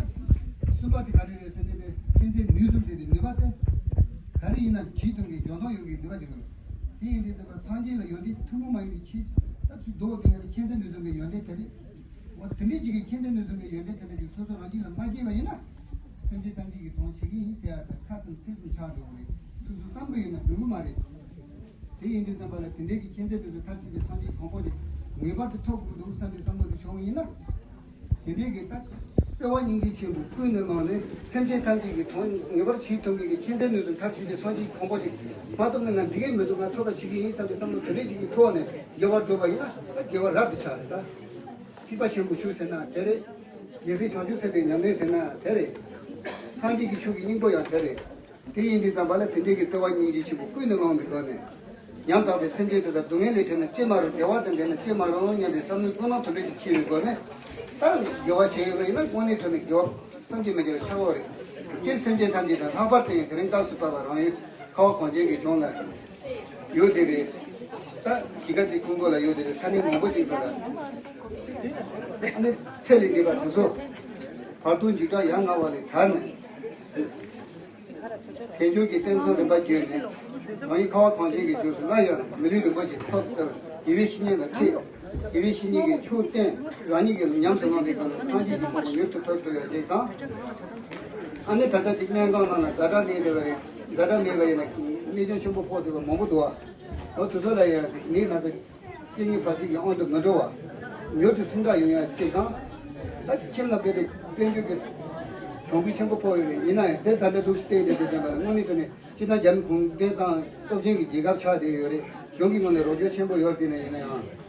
གསུམ་པ་དེ་ག་རེ་རེད་ཟེར་ན་དེ་མཁྱེན་བརྩེ་ནུས་གསུམ་ཟེར་ཏེ་ནུས་པ་དེ་ག་རེ་ཡིན་ན་བྱེད་ཐུབ་མཁན་འཇོན་ཐང་ཡོད་མཁན་ནུས་པ་ཅིག་དགོས། དེ་ཡིན་དུས་ཙམ་པ་སངས་རྒྱས་ལ་ཡོན་ཏན་ཐུན་མོང་མ་ཡིན་པའི་ཆེས་ད་ཚུར་བསྡུ་བ་དེ་ཡང་མཁྱེན་བརྩེ་ནུས་གསུམ་གྱི་ཡོན་ཏན་དེ་རེད། འོ་དེ་འདྲའི་ཅིག་གི་མཁྱེན་བརྩེ་ནུས་གསུམ་གྱི་ཡོན་ཏན་དེ་འདྲ་ཅིག་སོ་སོ་རང་རྒྱུད་ལ་མ་སྐྱེས་པ་ཡིན་ན། སེམས་ཅན་ཐམས་ཅད་ཀྱི་དོན་བྱེད་ཀྱི་ཡིན་ཟེར་ཡ་དེ་ཁ་ཙམ་ཚིག་ཙམ་ཆགས་འགྲོ་གི་རེད། སོ་སོ་བསམ་གྱི་ཡོད་ན་འགྲོ་གི་མ་རེད། དེ་ཡིན་དུས་ཙམ་པ་ལ་དེ་འདྲའི་གི་མཁྱེན་བརྩེ་ནུས་གསུམ་མཐར་ཕྱིན་པའི་སངས་རྒྱས་གོ་འཕང་དེ་ངེས་པར་དུ་ཐོབ་དགོས་འདུག་བསམ་པའི་བསམ་བློ་དེ་བྱུང་བ་ཡིན་ན། དེ་འདྲའི་གི་ད་བརྩེ་བ་སྙིང་རྗེ་ཆེན་པོས་ཀུན་ནས་བསླངས་ནས་སེམས་ཅན་ཐམས་ཅད་ཀྱི་དོན་ངེས་པར་བྱེད་ཐུབ་མཁན་གྱི་མཁྱེན་བརྩེ་ནུས་གསུམ་མཐར་ཕྱིན་པའི་སངས་རྒྱས་གོ་འཕང་ཅིག་མ་ཐོབ་ན་ང་འགྲིག་གི་མི་འདུག་ང་ཐོབ་པ་བྱེད་ཀྱི་ཡིན་བསམ་པའི་བསམ་བློ་དེ་འདྲའི་ཅིག་གི་ཐོག་ནས་དགེ་བ་བསྒྲུབས་པ་ཡིན་ན་ད་དགེ་བ་རབ་ཏུ་ཆགས་རེད་ད། ཐེག་པ་ཆེན་པོ་ཆོས་ཟེར་ན་དེ་རེད། རྒྱལ་སྲས་བྱང་ཆུབ་སེམས་དཔའི་ཉམས་ལེན་ཟེར་ན་དེ་རེད། སངས་རྒྱས་ཀྱི་ཆོས་ཀྱི་སྙིང་པོ་ཡང་དེ་རེད། དེ་ཡིན་དུས་ཙམ་པ་ལ་དེ་འདྲའི་གི་བརྩེ་བ་སྙིང་རྗེ་ཆེན་པོ་ཀུན་ནས་བསླངས་པའི་སྒོ་ནས། ཉམ་ཐག་པའི་སེམས་ཅན་དེ་དག་སྡུག་བསྔལ་ལས་བྲལ་ན་ཅི་མ་རུང་། བདེ་བ་དང་ལྡན་ན་ཅི་མ་རུང་སྙམ་པའི་བསམ་བློའི་ཀུན་སློང་དེ་འདྲ་ཅིག་སྐྱེ་བའི་སྒོ་ནས། ད་དགེ་བ་བྱས་ཡོད་པ་ཡིན་ན་དངོས་གནས་དྲང་གནས་དགེ་བ་བསམ་གྱིས་མི་ཁྱབ་པ་ཆགས་ཡོད་རེད། སྤྱིར་སེམས་ཅན་ཐམས་ཅད་དང་ལྷག་པར་དུ་ཡང་དེ་རིང་སྐབས་སུ་བབས་པ་རང་ཡུལ་ཁ་བ་གངས་ཅན་གྱི་ལྗོངས་ལ། ཡོད་བསྡད་པའི། ད་གཞིས་ཀ་རྩེ་ཁུག་མགོ་ལ་ཡོད་བསྡད་པའི་ས་གནས་མང་པོ་ཅིག་དང་། ཨ་ནི་ཚད་ལས་འདས་པ་དེ་ཚོ་བར་དོ་འཇིགས་སྐྲག་ཡ་ང་བ་ལས་ཐར་ནས། དལ་འབྱོར་གྱི་རྟེན་མཚོ་རིམ་པ་བརྒྱུད་ནས། རང་ཡུལ་ཁ་བ་གངས་ཅན་གྱི་ལྗོངས་སུ་སླར་ཡང་མི་ལུས་རིན་པོ་ཆེ་ཐོབ་སྟེ་དགེ་བའི་བཤེས་གཉེན་ལ་འཁྲིད། དགེ་བའི་བཤེས་གཉེན་གྱིས་ཆོས་བསྟན། རང་ཉིད་ཀྱིས་ཉམས་སུ་བླངས་པའི་སྒང་ལ་སངས་རྒྱས་ཀྱི་གོ་འཕང་མྱུར་དུ་ཐོབ་ཐུབ་ཡ་ཅིག་དང་། ཨ་ནི་ད་ལྟ་ཅིག་སྨན་ཁང་ནང་ལ་ཛ་དྲག་སླེབས་བསྡད་པ་རེད། ཛ་དྲག་མེད་པ་ཡིན་ན་གནས་ཆུང་ཆེན་པོ་ཕོག་བསྡད་པ་མང་པོ་འདུག་བ། འོ་དེ་ཚོ་ལ་ཡང་མིའི་ནང་དུ་སྐྱེ་ངན་བར་ཆད་ཀྱི་དབང་དུ་མི་འགྲོ་བ། མྱུར་དུ་སེམས་ཐག་ཡོང་ཡ་ཅིག་དང་། ད་ཁྱིམ་ལ་དཔེ་དེ་དཔལ་འབྱོར་གྱི་གྱོང་གུན་ཆེན་པོ་ཕོག་ཡོད་རེད། ཡིན་ན་ཡང་དེ་ད་ལྟ་འདུག་སེ་བལྟས་བསྡད་དུས་བསྟན་པ་ལ་དངོས་གནས་དྲང་གནས་སྤྱིར་བཏང་རྒྱ་མི་གུང་ཁྲན་ཏང་སྟོབས་ཆེན་གྱི་རྒྱལ་ཁབ་ཆགས་བསྡད་ཡོད་རེད། གཞུང་གི་ངོས་ནས་རོགས་སྐྱོར་ཆེན་པོ་ཡོད་དེ་ནས་ཡིན་ན་ཡང་།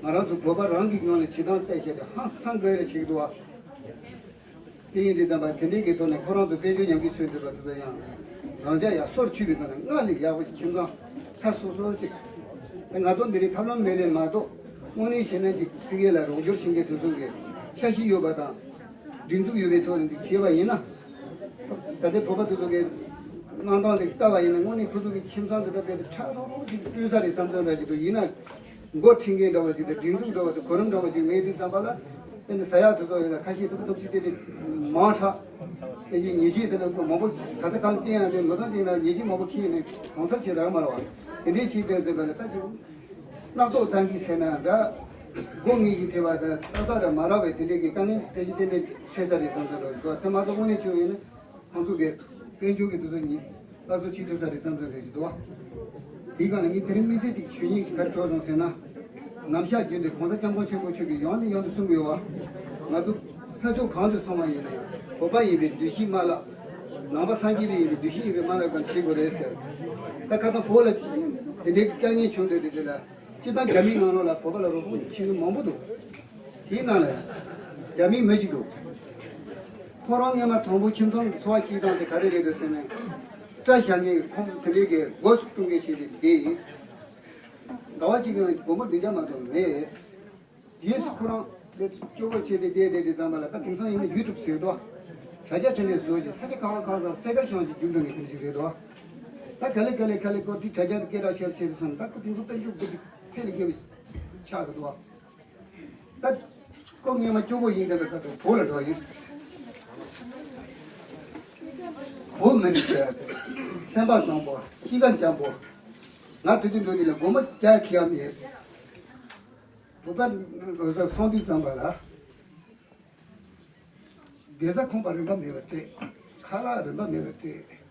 ང་རང་ཚོ་བོད་པ་རང་གི་ངོས་ནས་བྱེད་སྟངས་བལྟས་བྱས་ཏེ་ཧང་སང་དགོས་རེ་བྱེད་ཀྱི་འདུག་བ། དེ་ཡིན་དུས་ཙམ་པ་དེ་འདྲའི་གི་ཐོག་ནས་ཁོ་རང་ཚོ་དཔལ་འབྱོར་ཉམས་རྒུད་སོན་ཟེར་བ་དེ་ཚོ་ཡང་། རང་ཅག་ཡར་སོར་ཆུད་པའི་སྒང་ནས་སྔར་ལས་ཡག་པོ་ཞིག་ཁྱིམ་ཚང་ཚ་སོ་སོ་ཅིག་ང་ཚོ་འདི་རིགས་ཐབས་ལམ་མེད་ལས་མ་གཏོགས་དངོས་གནས་བྱས་ན་ཅིག་ཕ་གི་ལ་རོགས་སྐྱོར་བྱེད་མཁན་དེ་ཚོ་གི་འཆར་གཞི་ཡོད་པ་དང་། སྒྲིག་འཛུགས་ཡོད་པའི་ཐོག་ནས་ཅིག་བྱས་པ་ཡིན་ན། ད་ལྟའི་བོད་པ་དེ་ཚོ་གི་གནང་སྟངས་དེ་ལྟ་བ་ཡིན་ན་དངོས་གནས་ཁོ་ཚོ་གི་ཁྱིམ་ཚང་དེ་ལྟ་བུ་དེ་ཕྲ་རོགས་རོགས་ཅིག་བསྐྲུན་ས་རེད་བསམ་ཚོད་འདྲ་ཅིག་འདུག་ཡིན་ན། འགོ་ཁྲིད་མཁན་འདྲ་བ་ཅིག་དང་སྒྲིག་འཛུགས་འདྲ་བ་དང་གོ་རིམ་འདྲ་བ་ཅིག་མེད་དུས་ཙམ་པ་ལ། དཔེར་ན་ཟ་ཡག་དེ་ཚོ་ཡིན་ན་ཁ་ཤས་སྟོབས་ཆེ་དེ་དེ་མང་དྲགས། དེ་བཞིན་ཉེས་ཆད་དེ་ལ་མང་པོ་ག་ས་ག་ལ་བསྟན་ཡང་དེ་མི་ཚང་ཅིག་ན་ཉེས་ཆད་མང་པོ་ཁྱེར་ནས་གང་ཟག་ཅིག་རག་མ་རེད་བ། དེ་འདྲའི་ཞིག་དེ་དེ་བས་ན་ད་ཅིག་སྣ་ཚོགས་བཙན་གྱིས་ཟེར་ན་འདྲ། སྒོ་ངེས་ཀྱི་ཐེ་བ་དང་ཏག་ཏག་ར་མ་རག་པའི་དེ་འདྲའི་གི་དཀའ་ངལ་དེ་ཅིག་ཏན་ཏན་འཕྲད་ས་རེད་བསམ་ཚོད་འདྲ་འདུག་དེ་མ་གཏོགས་དངོས་གནས་བྱུང་ཡིན་ན། ཁོང་ཚོ་གིས་དཔལ་འབྱོར་གྱི་དུས་ཚོད་ཉིན་སླར་གསོ་བྱེད་ཐུབ་ས་རེད་བསམ་ཚོད་རེད་ཞུ་འདུག་བ། དེའི་སྒང་ལ་ངས་དེ་རིང་དམིགས་བསལ་ཅིག་ཞུ་སྙིང་ཞིག་ག་རེ་བྲོ་སོང་ཟེར་ན། ནམ་ཞག་རྒྱུན་དུ་གོང་ས་སྐྱབས་མགོན་ཆེན་པོ་མཆོག་གིས་ཡང་ནས་ཡང་དུ་གསུང་གི་ཡོད་བ། ང་ཚོ་ས་ཕྱོགས་གང་དུ་སོང་བ་ཡིན་ན་ཡང་བོད་པ་ཡིན་པའི་འདུ་ཤེས་མ་བརླག་ནང་པ་སངས་རྒྱས་པ་ཡིན་པའི་འདུ་ཤེས་ཡིན་པའི་མ་བརླག་གང་བྱེད་དགོས་རེད་ཟེར། ད་ཁ་སང་བོད་ལ་དེ་འདྲའི་དཀའ་ངལ་བྱུང་དུས་དེ་དེ་ལ་སྤྱིར་བཏང་རྒྱ་མིའི་ནང་ལོགས་ལ་བོད་པ་ལ་རོགས་པ་བྱེད་མཁན་མང་པོ་འདུག་དེའི་ནང་ལ་རྒྱ་མིའི་མི་ཞིག་འདུག་ཁོ་རང་སྔོན་མ་དང་པོ་ཁྱིམ་ཚང་གི་འཚོ་བ་སྐྱེལ་སྟངས་དེ་ག་རེ་རེད་འདུག་ཟེར་ན། སྐྲ་བཞར་མཁན་གྱི་ཁོང་དེ་འདྲའི་གི་སྒོ་སྲུང་མཁན་ཞིག་རེད་དེ། ཟླ་བ་གཅིག་གི་ནང་སྒོར་མོ་བདུན་བརྒྱ་མ་གཏོགས་མེད། རྗེས་སུ་ཁོ་རང་དེ་སྐྱོ་པོ་བྱས་ཏེ་བསྡད་བསྡད་དེ་ཙམ་པ་ལ་ད་དེང་སང་ཡིན་ན་ཡུ་ཊུབ་ཟེར་དོ། དྲ་རྒྱ་དེ་འདྲས་བཟོས་ཀྱི་ས་ཆ་གང་ལ་གང་ས་སེ་གར་ཤང་ཞིག་རྒྱུག་འགྲོ་མཁན་དེ་འདྲ་ཞིག་རེད་དོ། ད་ག་ལེ་ག་ལེ་ག་ལེ་ཁོ་དེ་དྲ་རྒྱ་དེ་སྐད་གྲགས་ཆེར་ཆེར་སོང་། ད་ཁོ་དེ་ཚོ་དཔལ་འབྱོར་དགོས་དེ་ཚེ་ལས་བརྒལ་བའི་ཆགས་ཀྱི་འདུག་བ། ད་ཁོ་སྔོན་མ་སྐྱོ་པོ་ཡིན་བསྡད་པའི་ཁ་ཐུག་བོད་ལ་འགྲོ་ཡིན། བོད་མི་རིགས་ཟེར་ཡ་དེ་སེམས་པ་བཟང་པོ་གཤིས་ཀ་འཇམ་པོ། ང་དེ་དུས་འགྲོ་དུས་ལ་སྒོར་མོ་བརྒྱ་ཁྱེར་ཡ་མེད། བོད་པ་འོ་ས་སོང་དུས་ཙམ་པ་ལ་བསྡད་ས་ཁང་པ་རིན་པ་མེད་པ་སྤྲད། ཁ་ལག་རིན་པ་མེད་པ་སྤྲད།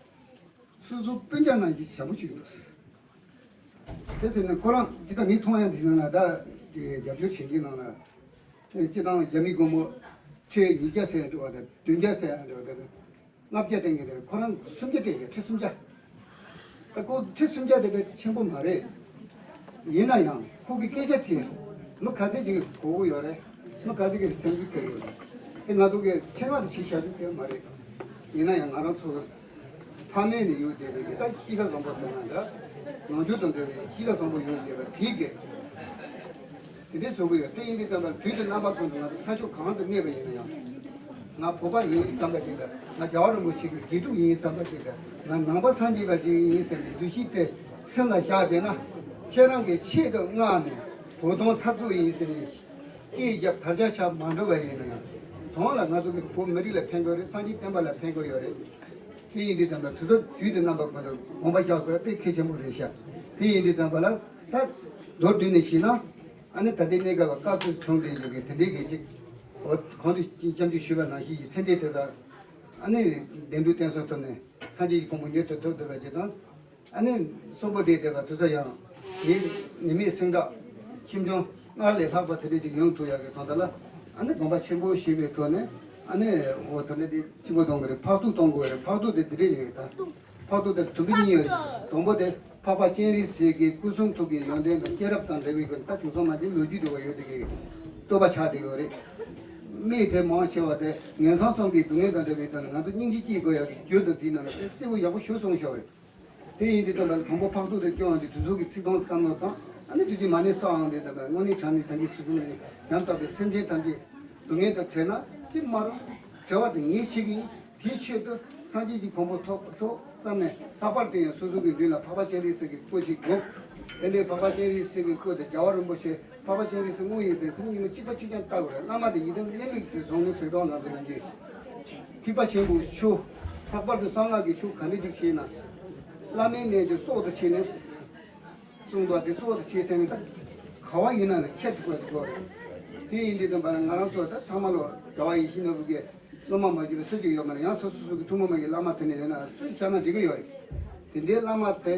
སོ་སོ་སྤུན་ཀྱག་ནང་བཞིན་བྱམས་པོ་བྱེད་ཀྱི་འདུག་དེ་ཟེར་ནས་ཁོ་རང་ཅི་ལྟར་ངས་མཐོང་ཡ་འདི་ནང་ལ་ད་རྒྱབ་སྐྱོར་བྱེད་མཁན་ནང་ལ་སྤྱི་བཏང་རྒྱ་མི་སྒོར་མོ་ཁྲི་ཉིས་བརྒྱ་ཟེར་ཡ་འགྲོ་བ་དང་བདུན་བརྒྱ་ཟེར་ཡ་འགྲོ་བ་དང་ལྔ་བརྒྱ་སྤྲད་མཁན་དེ་ཁོ་རང་སུམ་བརྒྱ་སྤྲད་ཡོད། ཁྲི་སུམ་བརྒྱ། ད་ཁོ་ཁྲི་སུམ་བརྒྱ་དེ་ག་ཆེན་པོ་མ་རེད། ཡིན་ན་ཡང་ཁོ་གི་སྐད་ཆ་དེ་མི་ག་ཚད་ཅིག་གོ་གི་ཡོད་རེད། མི་ག་ཚད་ཀྱི་སེམས་འགུལ་ཐེབས་ཡོད་རེད། དེ་ང་ཚོ་གི་ཆེད་མངགས་དེ་བྱས་བཞག་རྒྱུ་དེ་མ་རེད། ཡིན་ན་ཡང་ང་རང་ཚོ་ཕ་མེས་ནས་ཡོད་བསྡད་པའི་གི་ད་གཤིས་ཀ་བཟང་པོ་ཟེར་ན་འདྲ། ནང་ཆོས་དང་འབྲེལ་བའི་གཤིས་ཀ་བཟང་པོ་ཡོད་བསྡད་པ་དེའི་གི་དེ་འདྲའི་བཟོ་གི་ཡོད། དེ་ཡིན་དུས་ཙམ་པར་དུས་དང་རྣམ་པ་ཀུན་ཏུ་ང་ཚོ་ས་ཕྱོགས་གང་དུ་གནས་པ་ཡིན་ན་ཡང་། ང་བོད་པ་ཡིན་བསམ་པ་ཅིག་དང་། ང་རྒྱལ་བ་རིན་པོ་ཆེ་གི་དགེ་ཕྲུག་ཡིན་བསམ་པ་ཅིག་དང་། ང་ནང་པ་སངས་རྒྱས་པ་ཅིག་ཡིན་ཟེར་ནས་འདུ་ཤེས་དེ་སེམས་ལ་བཞག་བསྡད་ན། ཁྱེད་རང་གི་ཆེད་དུ་མངགས་ནས་བོད་དོན་འཐབ་རྩོད་ཡིན་ཟེར་ནས་སྐད་རྒྱབ་དར་ཆ་བཞག་མ་འགྲོ་བ་ཡིན་ན་ཡང་། དོན་ལ་ང་ཚོ་གི་བོད་མི་རིགས་ལ་ཕན་གྱི་ཡོད་རེད། སངས་རྒྱས་བསྟན་པ་ལ་ཕན་གྱི་ཡོད་རེད། དེ་ཡིན་དུས་ཙམ་པ་དུས་ཚོད་དུས་དང་རྣམ་པ་ཀུན་ཏུ་དགོངས་པ་རྒྱག་དགོས་དཔེ་གལ་ཆེན་པོ་རེད་ཤག་དེ་ཡིན་དུས་ཙམ་པ་ལ་ད་མདོར་བསྡུས་ནས་བཤད་ན། ཨ་ནི་ད་ལྟའི་གནས་སྐབས་ལ་སྐབས་སུ་བྱུང་བསྡད་ཡོད་མཁན་དེ་འདྲའི་གི་ཅིག་འོ་གོང་དུ་སྐྱབས་འཇུག་ཞུས་པ་ནང་བཞིན་གྱི་ཚེ་འདས་དེ་དག་ཨ་ནི་བདེ་འགྲོའི་གཏན་སྲུང་ཐོབ་ནས་སངས་རྒྱས་ཀྱི་གོ་འཕང་མྱུར་དུ་ཐོབ་ཐུབ་པ་ཅིག་དང་། ཨ་ནི་གསོན་པོ་བསྡད་བསྡད་པ་དེ་ཚོ་ཡང་ངའི་ནད་མེད་སེམས་དྲག་ཁྱིམ་ཚང་སྔར་ལས་ལྷག་པ་དེ་འདྲ་ཅིག་ཡོང་ཐུབ་ཡག་གི་དོན་དག་ལ། ཨ་ནི་དགོངས་པ་ཆེན་པོ་བཞེས་པའི་ཐོག་ནས། ཨ་ནི་འོ་ད་ལྟ་དེ་གཅིག་པོ་གཏོང་དགོས་རེད། ཕག་ཐུག་གཏོང་དགོས་རེད། ཕག་ཐུག་དེ་དེ་འདྲ་ཡོད་ད། ཕག་ཐུག་དེ་དུམ་བུ་གཉིས་ཡོད་རེད། དང་པོ་དེ་འཕགས་པ་སྤྱན་རས་གཟིགས་ཀྱི་སྐུ་གསུང་ཐུགས་ཀྱི་ཡོན་ཏན་དང་སྐྱེས་རབས་དང་འབྲེལ་བའི་སྐོར། ད་དེང་སང་མ་དེ་ལོ་རྒྱུས་འདྲ་བ་ཡོད་དེ་གི་བསྟོད་པ་ཆགས་བསྡད་ཡོད་རེད། མི་དེ་མང་ཆེ་བ་དེ་ངན་སོང་གསུམ་གྱི་སྡུག་བསྔལ་དང་འབྲེལ་བའི་ཐོག་ནས་ང་ཚོ་སྙིང་རྗེ་སྐྱེ་དགོས་ཡག་གི་རྒྱུ་དང་དེའི་ནང་ལ་དེ་གསལ་པོ་ཡག་པོ་ཞུ་སོང་ཤོག་རེད། དེ་ཡིན་དུས་ཙམ་པ་ལ་དང་པོ་ཕག་ཐུག་དེ་སྐྱོང་ཡོང་དུས་དེ་ཚོ་གི་ཚིག་དོན་བསམ་བློ་དང་། ཨ་ནི་དུས་ཀྱི་མ་ཎི་བསགས་ཡོང་དུས་ཙམ་པ་དངོས་གནས་དྲང་གནས་ཐམས་ཅད་སོ་སོ་ནས་ཡང་དག་པའི་སེམས་ཅན་ཐམས་ཅད་སྡུག་བསྔལ་དང་བྲལ་ན་ཅི་མ་རུང་བྲལ་བ་དེ་ངས་ཤེས་ཀྱི་ཡིན། དེའི་ཆེད་དུ་སངས་རྒྱས་ཀྱི་གོ་འཕང་ཐོབ་ཤོག་བསམ་ནས། ལྷག་པར་དུ་ཡང་སོ་སོ་གི་མདུན་ལ་འཕགས་པ་སྤྱན་རས་གཟིགས་ཀྱི་སྐུ་ཞིག་དགོས། དེ་འདྲའི་འཕགས་པ་སྤྱན་རས་གཟིགས་ཀྱི་སྐུ་དེ་རྒྱལ་བ་རིན་པོ་ཆེ་འཕགས་པ་སྤྱན་རས་གཟིགས་དངོས་ཡིན་ཟེར་ཁོ་ཉིད་མ་གཅིག་པ་གཅིག་རྐྱང་ལྟ་དགོས་རེད། བླ་མ་དེ་ཡི་དམ་དབྱེར་མེད་དེ་བཟུང་ནས་ཟེར་དོན་ང་ཚོ་ནམ་རྒྱུན་ཐེག་པ་ཆེན་པོའི་ཆོས། ལྷག་པར་དུ་གསང་སྔགས་ཀྱི་ཆོས་ག་འདྲ་ཅིག་བྱས་ན། བླ་མའི་རྣལ་འབྱོར་སྲོག་ཏུ་བྱས་ནས་གསུངས་པ་དེ་སྲོག་ཏུ་བྱས་ཟེར་ནས། ད་ག་བ་ཡིན་ན་རེད། ཁྱེད་ཐུག་པ་ཐུག་པ་རེད། དེ་ཡིན་དུས་ཙམ་པ་ལ་ང་རང་ཚོ་ད་ཚང་མ་ལོ་རྒྱལ་བ་ཡིད་བཞིན་ནོར་བུ་གི་སློབ་མ་མ་གྱུར་པ་སུ་གཅིག་ཡོད་མ་རེད། ཡང་སོ་སོ་སོ་གི་ཐུན་མོང་མ་གི་བླ་མ་དེ་ནས་ཡོད་ན་སུ་བཞག་ན་འགྲིག་གི་ཡོད་རེད། དེ་འདྲའི་བླ་མ་དེ་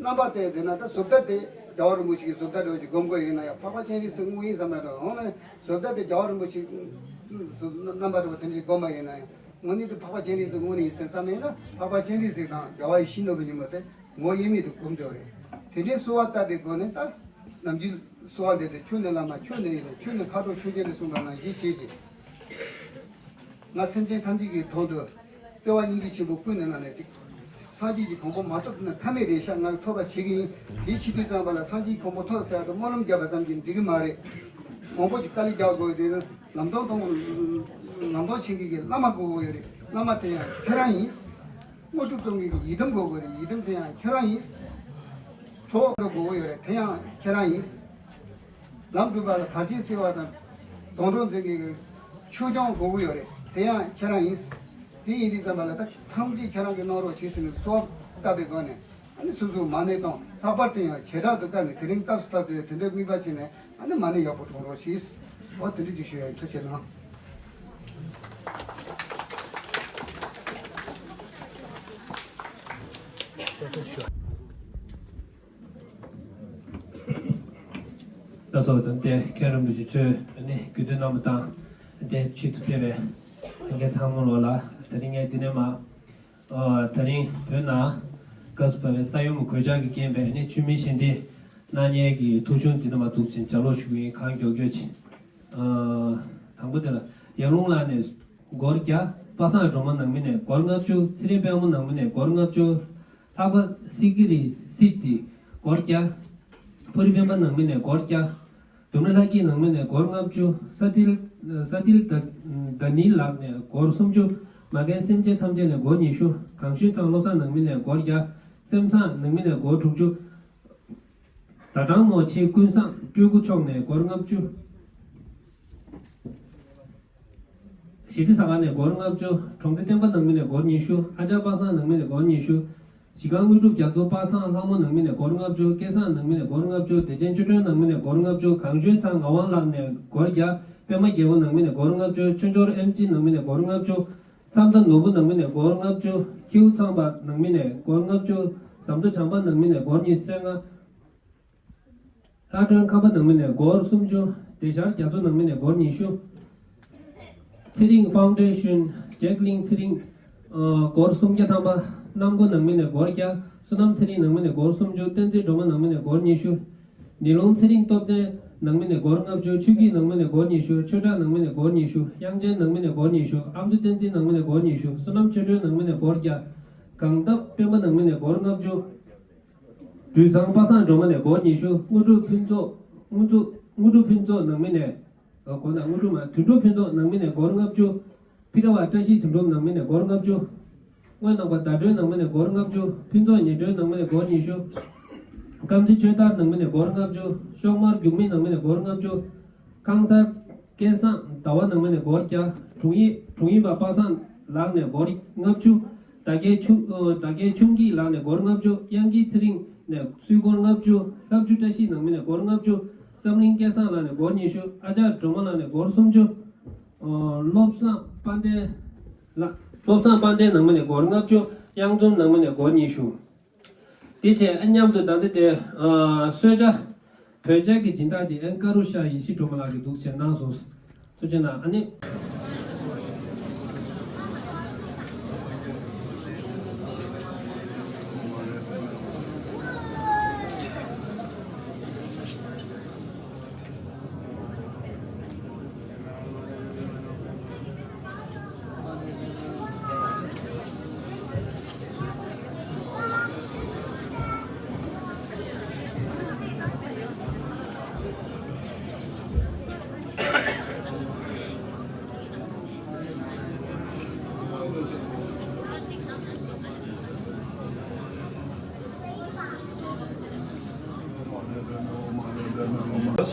རྣམ་པ་དེ་ཟེར་ན། ད་བཟོ་ལྟ་དེ་རྒྱལ་བ་རིན་པོ་ཆེ་གི་བཟོ་ལྟ་འདྲ་བོ་ཅིག་སྒོམ་དགོས་ཡིན་ན་ཡང་། འཕགས་པ་སྤྱན་རས་གཟིགས་དངོས་ཡིན་བསམ་པ་འདྲ་འོང་ན། བཟོ་ལྟ་དེ་རྒྱལ་བ་རིན་པོ་ཆེ་རྣམ་པ་འདྲ་བོ་དེ་འདྲ་ཅིག་སྒོམ་པ་ཡིན་ན་ཡང་། དངོས་གནས་དེ་འཕགས་པ་སྤྱན་རས་གཟིགས་དངོས་གནས་ཡིན་ཟེར་བསམ་ཡིན་ན། འཕགས་པ་སྤྱན་རས་གཟིགས་དང་རྒྱལ་བ་ཡིད་བཞིན་ནོར་བུ་གཉིས་པོ་དེ་ངོ་དབྱེར་མེད་དུ་སྒོམ་འདོད་རེད། དེ་འདྲའི་གསོལ་བ་བཏབ་པའི་སྒོ་ནས། ད་ནམ་རྒྱུན་གསོལ་བ་འདེབས་དུས་ཁྱོད་ནི་བླ་མ་ཁྱོད་ནི་ཡིན། ཁྱོད་ནི་མཁའ་འགྲོ་ཆོས་སྐྱོང་རེད་གསུངས་པ་ནང་བཞིན་བྱེད་ཅིག་ང་སེམས་ཅན་ཐམས་ཅད་ཀྱི་དོན་དུ་བརྩེ་བ་སྙིང་རྗེ་ཆེན་པོ་ཀུན་ནས་བསླངས་ནས་ཅིག་སངས་རྒྱས་ཀྱི་གོ་འཕང་མ་ཐོབ་ན་ཐབས་མེད་རེད་ཤག་ང་ཐོབ་པ་བྱེད་ཀྱི་ཡིན། དེའི་ཕྱི་དུས་ཙམ་པ་ལ་སངས་རྒྱས་ཀྱི་གོ་འཕང་ཐོབ་ཟེར་ཡག་དེ་སྨོན་ལམ་བརྒྱབ་པ་ཙམ་གྱིས་འགྲིག་གི་མ་རེད། མང་པོ་ཅིག་དཀའ་ལས་རྒྱག་དགོས་དུས། ལམ་སྟོན་གཏོང་། ལམ་སྟོན་བྱེད་མཁན་གྱི་བླ་མ་དགོས་ཀྱི་ཡོད་རེད། བླ་མ་དེ་ཡང་ཁྱེད་རང་ཡིན། དངོས་གྲུབ་སྩོལ་མཁན་གྱི་ཡི་དམ་དགོས་ཀྱི་ཡོད་རེད། ཡི་དམ་དེ་ཡང་ཁྱེད་རང་ཡིན། གྲོགས་དགོས་ཀྱི་ཡོད་རེད། དེ་ཡང་ཁྱེད་རང་ཡིན། ལམ་སྒྲུབ་པ་ལ་བར་ཆད་སེལ་བ་དང་སྡོང་གྲོགས་འཛིན་མཁན་གྱི་ཆོས་སྐྱོང་དགོས་ཀྱི་ཡོད་རེད། དེ་ཡང་ཁྱེད་རང་ཡིན། དེ་ཡིན་དུས་ཙམ་པ་ལ་ད་ཐམས་ཅད་ཁྱེད་རང་གིས་གནང་རོགས་བྱེད་ཟེར་ནས་གསོལ་བ་བཏབ་པའི་སྒོ་ནས། ཨ་ནི་སོ་སོའི་མ་ཎི་དང་། ལྷག་པར་དུ་ཡང་བྱེ་བྲག་ཏུ་བཀར་ནས་དེ་རིང་སྐབས་སུ་བབས་པའི་དེ་འདྲའི་དམིགས་པ་བྱས་ནས། ཨ་ནི་མ་ཎི་ཡག་པོ་སྒྲུབ་རོགས་ཞེས། འོ་དེ་འདྲ་ཅིག་ཞུ་ཡ་ཡིན། ཐུགས་རྗེ་གནང་། ལགས་སོ། ད་ལྟའི་མཁན་རིན་པོ་ཆེ་མཆོག་ནས་དགེ་འདུན་རྣམ་པ་དང་། དེ་ཆེད་དུ་ཕེབས་པའི་ལྷན་རྒྱས་ཚང་མ་ལོ་ལ། དེ་རིང་ངས་འདི་ནས་མར། ཨ། དེ་རིང་བོད་ནང་སྐབས་སུ་བབས་པའི་ས་ཡོམ་གོད་ཆག་གིས་རྐྱེན་པས་ནི་ཆུ་མིག་ཞལ་འདེབས་གནང་མཁན་གྱི་ཐུགས་གཞུང་འདི་ནས་མར་འདུག་ཅིང་ལྗགས་ཀློག་ཞུ་གི་ཡིན། གང་མགྱོགས་མགྱོགས་ཅིག་ཨ། དང་པོ་དེ་ལ། ཡར་ཀླུང་ལ་ནས་སྒོར་བརྒྱ། པ་སངས་སྒྲོལ་མ་ནང་མི་ནས་སྒོར་ལྔ་བཅུ། ཚེ་རིང་དཔལ་མོ་ནང་མི་ནས་སྒོར་ལྔ་བཅུ། ལྷག་པ་སི་ཀི་རི་སི་ཏི་སྒོར་བརྒྱ། ཕུ་རི་སྤེན་པ་ནང་མི་ནས་སྒོར་བརྒྱ། ལྡུམ་ར་ལྷ་སྐྱིད་ནང་མི་ནས་སྒོར་ལྔ་བཅུ། ས་ཏིལ། ས་ཏིལ་ད་ད་ནི་ལགས་ནས་སྒོར་སུམ་ཅུ། མ་རྒན་སེམས་ཅན་ཐམས་ཅད་ནས་སྒོར་ཉི་ཤུ། གངས་ཤུན་ཚང་བློ་བཟང་ནང་མི་ནས་སྒོར་བརྒྱ། སེམས་བཟང་ནང་མི་ནས་སྒོར་དྲུག་ཅུ། ཟླ་གྲང་མོ་ཆེ་ཀུན་བཟང་སྤྲུལ་སྐུ་མཆོག་ནས་སྒོར་ལྔ་བཅུ། ཞི་བདེ་ས་ག་ནས་སྒོར་ལྔ་བཅུ། གྲོང་སྡེ་བསྟན་པ་ནང་མི་ནས་སྒོར་ཉི་ཤུ། ཨ་ཅག་པ་སངས་ནང་མི་ནས་སྒོར་ཉི་ཤུ། གཞི་ཁང་དངོས་གྲུབ་རྒྱ་མཚོ་པ་སངས་ལྷ་མོ་ནང་མི་ནས་སྒོར་ལྔ་བཅུ། སྐལ་བཟང་ནང་མི་ནས་སྒོར་ལྔ་བཅུ། བདེ་ཆེན་ཆོས་སྒྲོན་ནང་མི་ནས་སྒོར་ལྔ་བཅུ། གངས་ལྗོངས་ཚང་ངག་དབང་ལགས་ནས་སྒོར་བརྒྱ། པད་མ་རྒྱལ་པོ་ནང་མི་ནས་སྒོར་ལྔ་བཅུ། ཆོས་འབྱོར་ཨེམ་ཆི་ནང་མི་ནས་སྒོར་ལྔ་བཅུ། མཚམས་མཐའ་ནོར་བུ་ནང་མི་ནས་སྒོར་ལྔ་བཅུ། ཁྱེའུ་ཚང་པ་ནང་མི་ནས་སྒོར་ལྔ་བཅུ། ཟམ་མདོ་བྱམས་པ་ནང་མི་ནས་སྒོར་ཉི་ཤུ་རྩ་ལྔ། ལྷ་སྒྲོན་ཁམས་པ་ནང་མི་ནས་སྒོར་སུམ་ཅུ། བདེ་ཤར་རྒྱ་མཚོ་ནང་མི་ནས་སྒོར་ཉི་ཤུ། ཚེ་རིང་ཕའུན་ཌེ་ཤན། ཇེག་ལིང་ཚེ་རིང་། ཨ། སྒོར་སུམ་བརྒྱ་ཐམ་པ། གནམ་སྒོ་ནང་མི་ནས་སྒོར་བརྒྱ། བསོད་ནམས་ཚེ་རིང་ནང་མི་ནས་སྒོར་སུམ་ཅུ། བསྟན་འཛིན་སྒྲོལ་མ་ནང་མི་ནས་སྒོར་ཉི་ཤུ། ཉི་ལུང་ཚེ་རིང་སྟོབས་ལྡན་ནང་མི་ནས་སྒོར་ལྔ་བཅུ། ཆོས་སྐྱིད་ནང་མི་ནས་སྒོར་ཉི་ཤུ། ཆོས་གྲགས་ནང་མི་ནས་སྒོར་ཉི་ཤུ། དབྱངས་ཅན་ནང་མི་ནས་སྒོར་ཉི་ཤུ། ཨ་མདོ་བསྟན་འཛིན་ནང་མི་ནས་སྒོར་ཉི་ཤུ། བསོད་ནམས་ཆོས་སྒྲོན་ནང་མི་ནས་སྒོར་བརྒྱ། གངས་འདབས་སྤེན་པ་ནང་མི་ནས་སྒོར་ལྔ་བཅུ། དུད་ཚང་པ་སངས་སྒྲོལ་མ་ནས་སྒོར་ཉི་ཤུ། དངོས་གྲུབ་ཕུན་ཚོགས། དངོས་གྲུབ། དངོས་གྲུབ་ཕུན་ཚོགས་ནང་མི་ནས། ཨ། སྒོར་ནང་དངོས་གྲུབ་མ། དོན་གྲུབ་ཕུན་ཚོགས་ནང་མི་ནས་སྒོར་ལྔ་བཅུ། ཕི་ར་བ་བཀྲ་ཤིས་དོན་གྲུབ་ནང་མི་ནས་སྒོར་ལྔ་བཅུ། དངོས་ནང་པ་ཟླ་སྒྲོན་ནང་མི་ནས་སྒོར་ལྔ་བཅུ། ཕུན་ཚོགས་ཉི་སྒྲོན་ནང་མི་ནས་སྒོར་ཉི་ཤུ། སྐམ་རྩེ་ཆོས་དར་ནང་མི་ནས་སྒོར་ལྔ་བཅུ། ཤོག་དམར་འགྱུར་མེད་ནང་མི་ནས་སྒོར་ལྔ་བཅུ། ཁང་གསར་སྐལ་བཟང་ཟླ་བ་ནང་མི་ནས་སྒོར་བརྒྱ། དྲུང་ཡིག་དྲུང་ཡིག་པ་པ་སངས་ལགས་ནས་སྒོར་ལྔ་བཅུ། ཟླ་རྒྱལ་ཆུང་། ཨ། ཟླ་རྒྱལ་ཆུང་སྐྱིད་ལགས་ནས་སྒོར་ལྔ་བཅུ། དབྱངས་སྐྱིད་ཚེ་རིང་ནས་སུས་སྒོར་ལྔ་བཅུ། ལྷ་བཅུ་བཀྲ་ཤིས་ནང་མི་ནས་སྒོར་ལྔ་བཅུ། བསམ་གླིང་སྐལ་བཟང་ལགས་ནས་སྒོར་ཉི་ཤུ། ཨ་ཅག་སྒྲོལ་མ་ལགས་ནས་སྒོར་སུམ་ཅུ། ཨ། བློ་བཟང་དཔལ་ལྡན་ལགས། བློ་བཟང་དཔལ་ལྡན་ནང་མི་ནས་སྒོར་ལྔ་བཅུ། གཡང་འཛོམས་ནང་མི་ནས་སྒོར་ཉི་ཤུ། དེ་བྱས་ཨ་མཉམ་དུ་ད་ལྟ་དེ། ཨ། གསོལ་ཇ། བོད་ཇ་གི་སྦྱིན་བདག་དེ་ཨན་ཀ་རུ་ཤ་ཡེ་ཤེས་སྒྲོལ་མ་ལགས་ཀྱིས་འདུག་བྱས་གནང་སོང་། ཐུགས་རྗེ་གནང་། ཨ་ནི།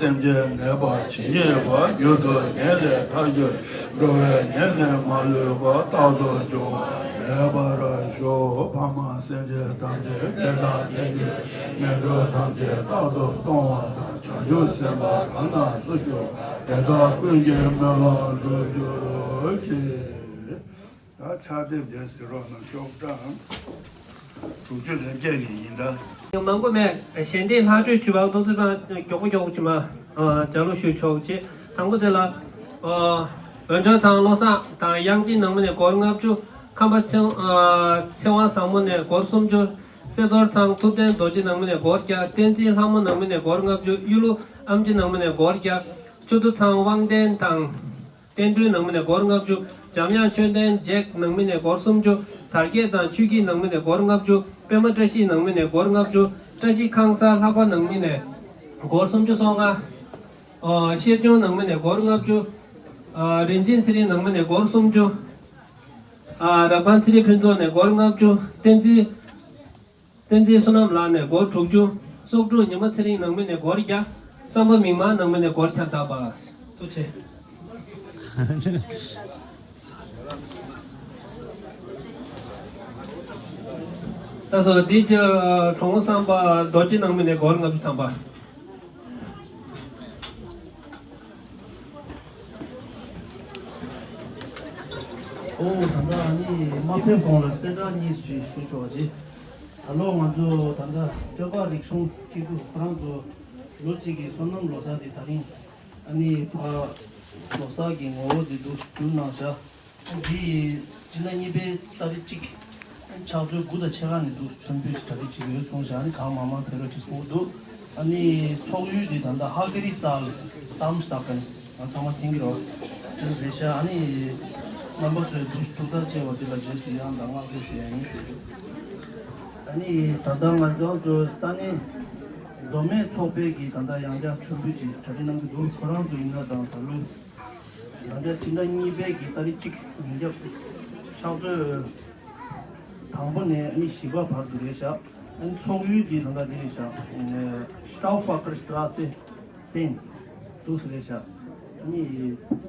སེམས་ཅན་ནད་པ་ཇི་སྙེད་པ། མྱུར་དུ་ནད་ལས་ཐར་གྱུར། འགྲོ་བའི་ནད་ལས་མ་ལུས་པ། རྟག་ཏུ་འབྱུང་བ་མེད་པར་ཤོག་ཕ་མ་སེམས་ཅན་ཐམས་ཅད་བདེ་དང་ལྡན་གྱུར། ངན་འགྲོ་ཐམས་ཅད་རྟག་ཏུ་སྟོང་བ་དང་། བྱང་ཆུབ་སེམས་དཔའ་གང་དང་སུ་བཞུགས། དེ་དག་ཀུན་གྱི་སྨོན་ལམ་འགྲུབ་གྱུར་ཅིག་ད་ཕྱག་དེབ་འདིར་གཟིགས་རོགས་གནང་། ཤོག་གྲངས་དྲུག་ཅུ་རེ་བརྒྱད་ཀྱི་ཡིན་ད། མང་པོ་མེད། གཞན་དེ་ལྷག་འཕྲོས་ཆུ་བག་ཏོག་ཙེ་དང་མགྱོགས་པོ་མགྱོགས་པོ་ཅིག་མ། ཨ། ལྗགས་ལུང་ཞུ་ཆོག་ཅེས། དང་པོ་དེ་ལ། ཨ། འོན་ཀྲང་ཚང་བློ་བཟང་དང་དབྱངས་ཅན་ནང་མི་ནས་སྒོར་ལྔ་བཅུ། ཁམས་པ་ཚེ། ཨ། ཚེ་དབང་བཟང་མོ་ནས་སྒོར་སུམ་ཅུ། སེ་རྡོར་ཚང་ཐུབ་བསྟན་རྡོ་རྗེ་ནང་མི་ནས་སྒོར་བརྒྱ། བསྟན་འཛིན་ལྷ་མོ་ནང་མི་ནས་སྒོར་ལྔ་བཅུ། གཡུ་ལོ་ཨམ་ཆི་ནང་མི་ནས་སྒོར་བརྒྱ། ཆུ་ཐུ་ཚང་དབང་ལྡན་དང་། བསྟན་སྒྲོན་ནང་མི་ནས་སྒོར་ལྔ་བཅུ། འཇམ་དབྱངས་ཆོས་ལྡན་ཇེག་ནང་མི་ནས་སྒོར་སུམ་ཅུ། དར་རྒྱས་དང་ཆོས་སྐྱིད་ནང་མི་ནས་སྒོར་ལྔ་བཅུ། པད་མ་བཀྲ་ཤིས་ནང་མི་ནས་སྒོར་ལྔ་བཅུ། བཀྲ་ཤིས་ཁང་གསར་ལྷག་པ་ནང་མི་ནས་སྒོར་སུམ་ཅུ་སོ་ལྔ། ཨ། ཤེར་ཕྱུང་ནང་མི་ནས་སྒོར་ལྔ་བཅུ། ཨ། རིན་ཆེན་ཚེ་རིང་ནང་མི་ནས་སྒོར་སུམ་ཅུ། ཨ། རབ་དགའ་ཚེ་རིང་ཕུན་ཚོགས་ནས་སྒོར་ལྔ་བཅུ། བསྟན་འཛིན། བསྟན་འཛིན་བསོད་ནམས་ལགས་ནས་སྒོར་དྲུག་ཅུ། སྲོག་ཕྲུག་ཉི་མ་ཚེ་རིང་ནང་མི་ནས་སྒོར་བརྒྱ། བསམ་པ་མིག་དམར་ནང་མི་ནས་སྒོར་བརྒྱ་བཏབ་པ། ཐུགས་རྗེ་ཆེ། ད་སོ་འདི་ཅི་གྲོང་བསམ་པ་རྡོ་རྗེ་ནང་མི་ནས་སྒོར་ལྔ་བཅུ་ཐམ་པ། ཨོ། ད་ལྟ་ཨ་ནི་མ་ཕེབས་གོང་ལ་གསལ་བསྒྲགས་གཉིས་ཞུ་ཞུ་ཆོག་པ་ཅིག་ད་ལོ་ང་ཚོ་ད་ལྟ་སྟོད་པ་རིག་གཞུང་སྐྱིད་སྡུག་ཁོ་རང་ཚོ་ལོ་གཅིག་གི་བསོད་ནམས་ལོ་གསར་དེ་ད་རིང་ཨ་ནི་ཕ་ལོ་གསར་གྱི་ངོ་བོ་དེ་འདུག་བསྒྱུར་གནང་བཞག་འདི་ཡི་སྤྱི་ཟླ་གཉིས་པའི་ཏ་རིག་གཅིག་ཕྱག་ཚོད་དགུ་དང་ཕྱེད་ཀ་ནས་འདུག་མཆོད་འབུལ་གྱི་གྲ་སྒྲིག་ཅིག་ཡོད་གསུངས་བཞག་ཨ་ནི་གང་མང་མང་ཕེབས་རོགས་ཅིག་གསུངས་འདུག་ཨ་ནི་ཚོགས་ཡུལ་འདི་ད་ལྟ་ཧ་ཀ་རི་ས་ལ་སམ་སྟག་ཀན་ང་ཚང་མ་མཁྱེན་གྱི་རེད་བ། དེ་རེད་ཤག་ཨ་ནི་རྣམ་པ་ཚོས་འདུག་ཐུགས་ཐག་བཅད་པ་འདི་ལ་རྗེས་སུ་ཡང་དང་བསྔགས་བརྗོད་ཞུ་ཡ་ཡིན་ཞུ་རྒྱུ། ཨ་ནི་ད་ལྟ་ང་ཚོ་ས་གནས་མདོ་སྨད་ཚོགས་པའི་གི་ད་ལྟ་ཡང་བསྐྱར་མཆོད་འབུལ་གྱི་གྲ་སྒྲིག་གནང་གི་འདུག་ཁོ་རང་ཚོ་ཡིན་ན་དང་ད་ལོ། ཡང་བསྐྱར་སྤྱི་ཟླ་གཉིས་པའི་གི་ཏ་རིག་གཅིག་ཉིན་རྒྱབ་ཕྱག་ཚོད་དང་པོ་ནས་ཨ་ནི་བཞི་པ་བར་དུ་རེད་ཤག་ཨ་ནི་ཚོགས་ཡུལ་འདི་ད་ལྟ་འདི་རེད་ཤག Stauffacher Straße zehn འདུག་སེ་རེད་ཤག་ཨ་ནི་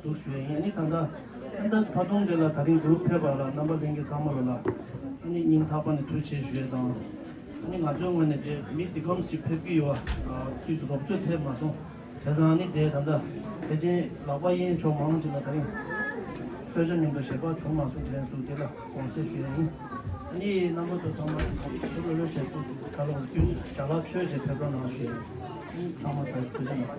འདུག་ཞུ་ཡ་ཡིན། ཨ་ནི་ད་ལྟ་ད་ལྟ་ད་དུང་དེ་ལ་ད་རིང་འདུག་ཕེབས་པ་ལ་རྣམ་པ་ལྷན་རྒྱས་ཚང་མ་ལོ་ལ་ཨ་ནི་སྙིང་ཐག་པ་ནས་ཐུགས་རྗེ་ཆེ་ཞུ་ཡ་དང་། ཨ་ནི་ང་ཚོའི་ངོས་ནས་དེ་མི་འདི་གམ་ཞིག་ཕེབས་ཀྱི་ཡོད་པ་དུས་སུ་རོབ་ཚོད་ཐེབས་མ་སོང་། བྱས་ཙང་ཨ་ནི་དེ་ད་ལྟ་ཕལ་ཆེར་ལག་པ་གཡས་ཕྱོགས་མང་ཆེ་ལ་ད་རིང་གསོལ་ཇ་མཉམ་དུ་བཞེས་པ་བྱུང་མ་སོང་། དེ་རིང་སུ་དེ་ལ་དགོངས་སེལ་ཞུ་ཡ་ཡིན། ཨ་ནི་རྣམ་པ་ཚོ་ཚང་མ་ཐུགས་ལྷོད་ལྷོད་བྱས་ཏེ་ཁ་ལོ་བསྒྱུར་ཅག་ལག་མཆོད་བྱས་ཐེབས་རོགས་གནང་ཞུ་ཡ་ཡིན། ཨ་ནི་ཚང་མ་ད་ཐུགས་རྗེ་གནང་།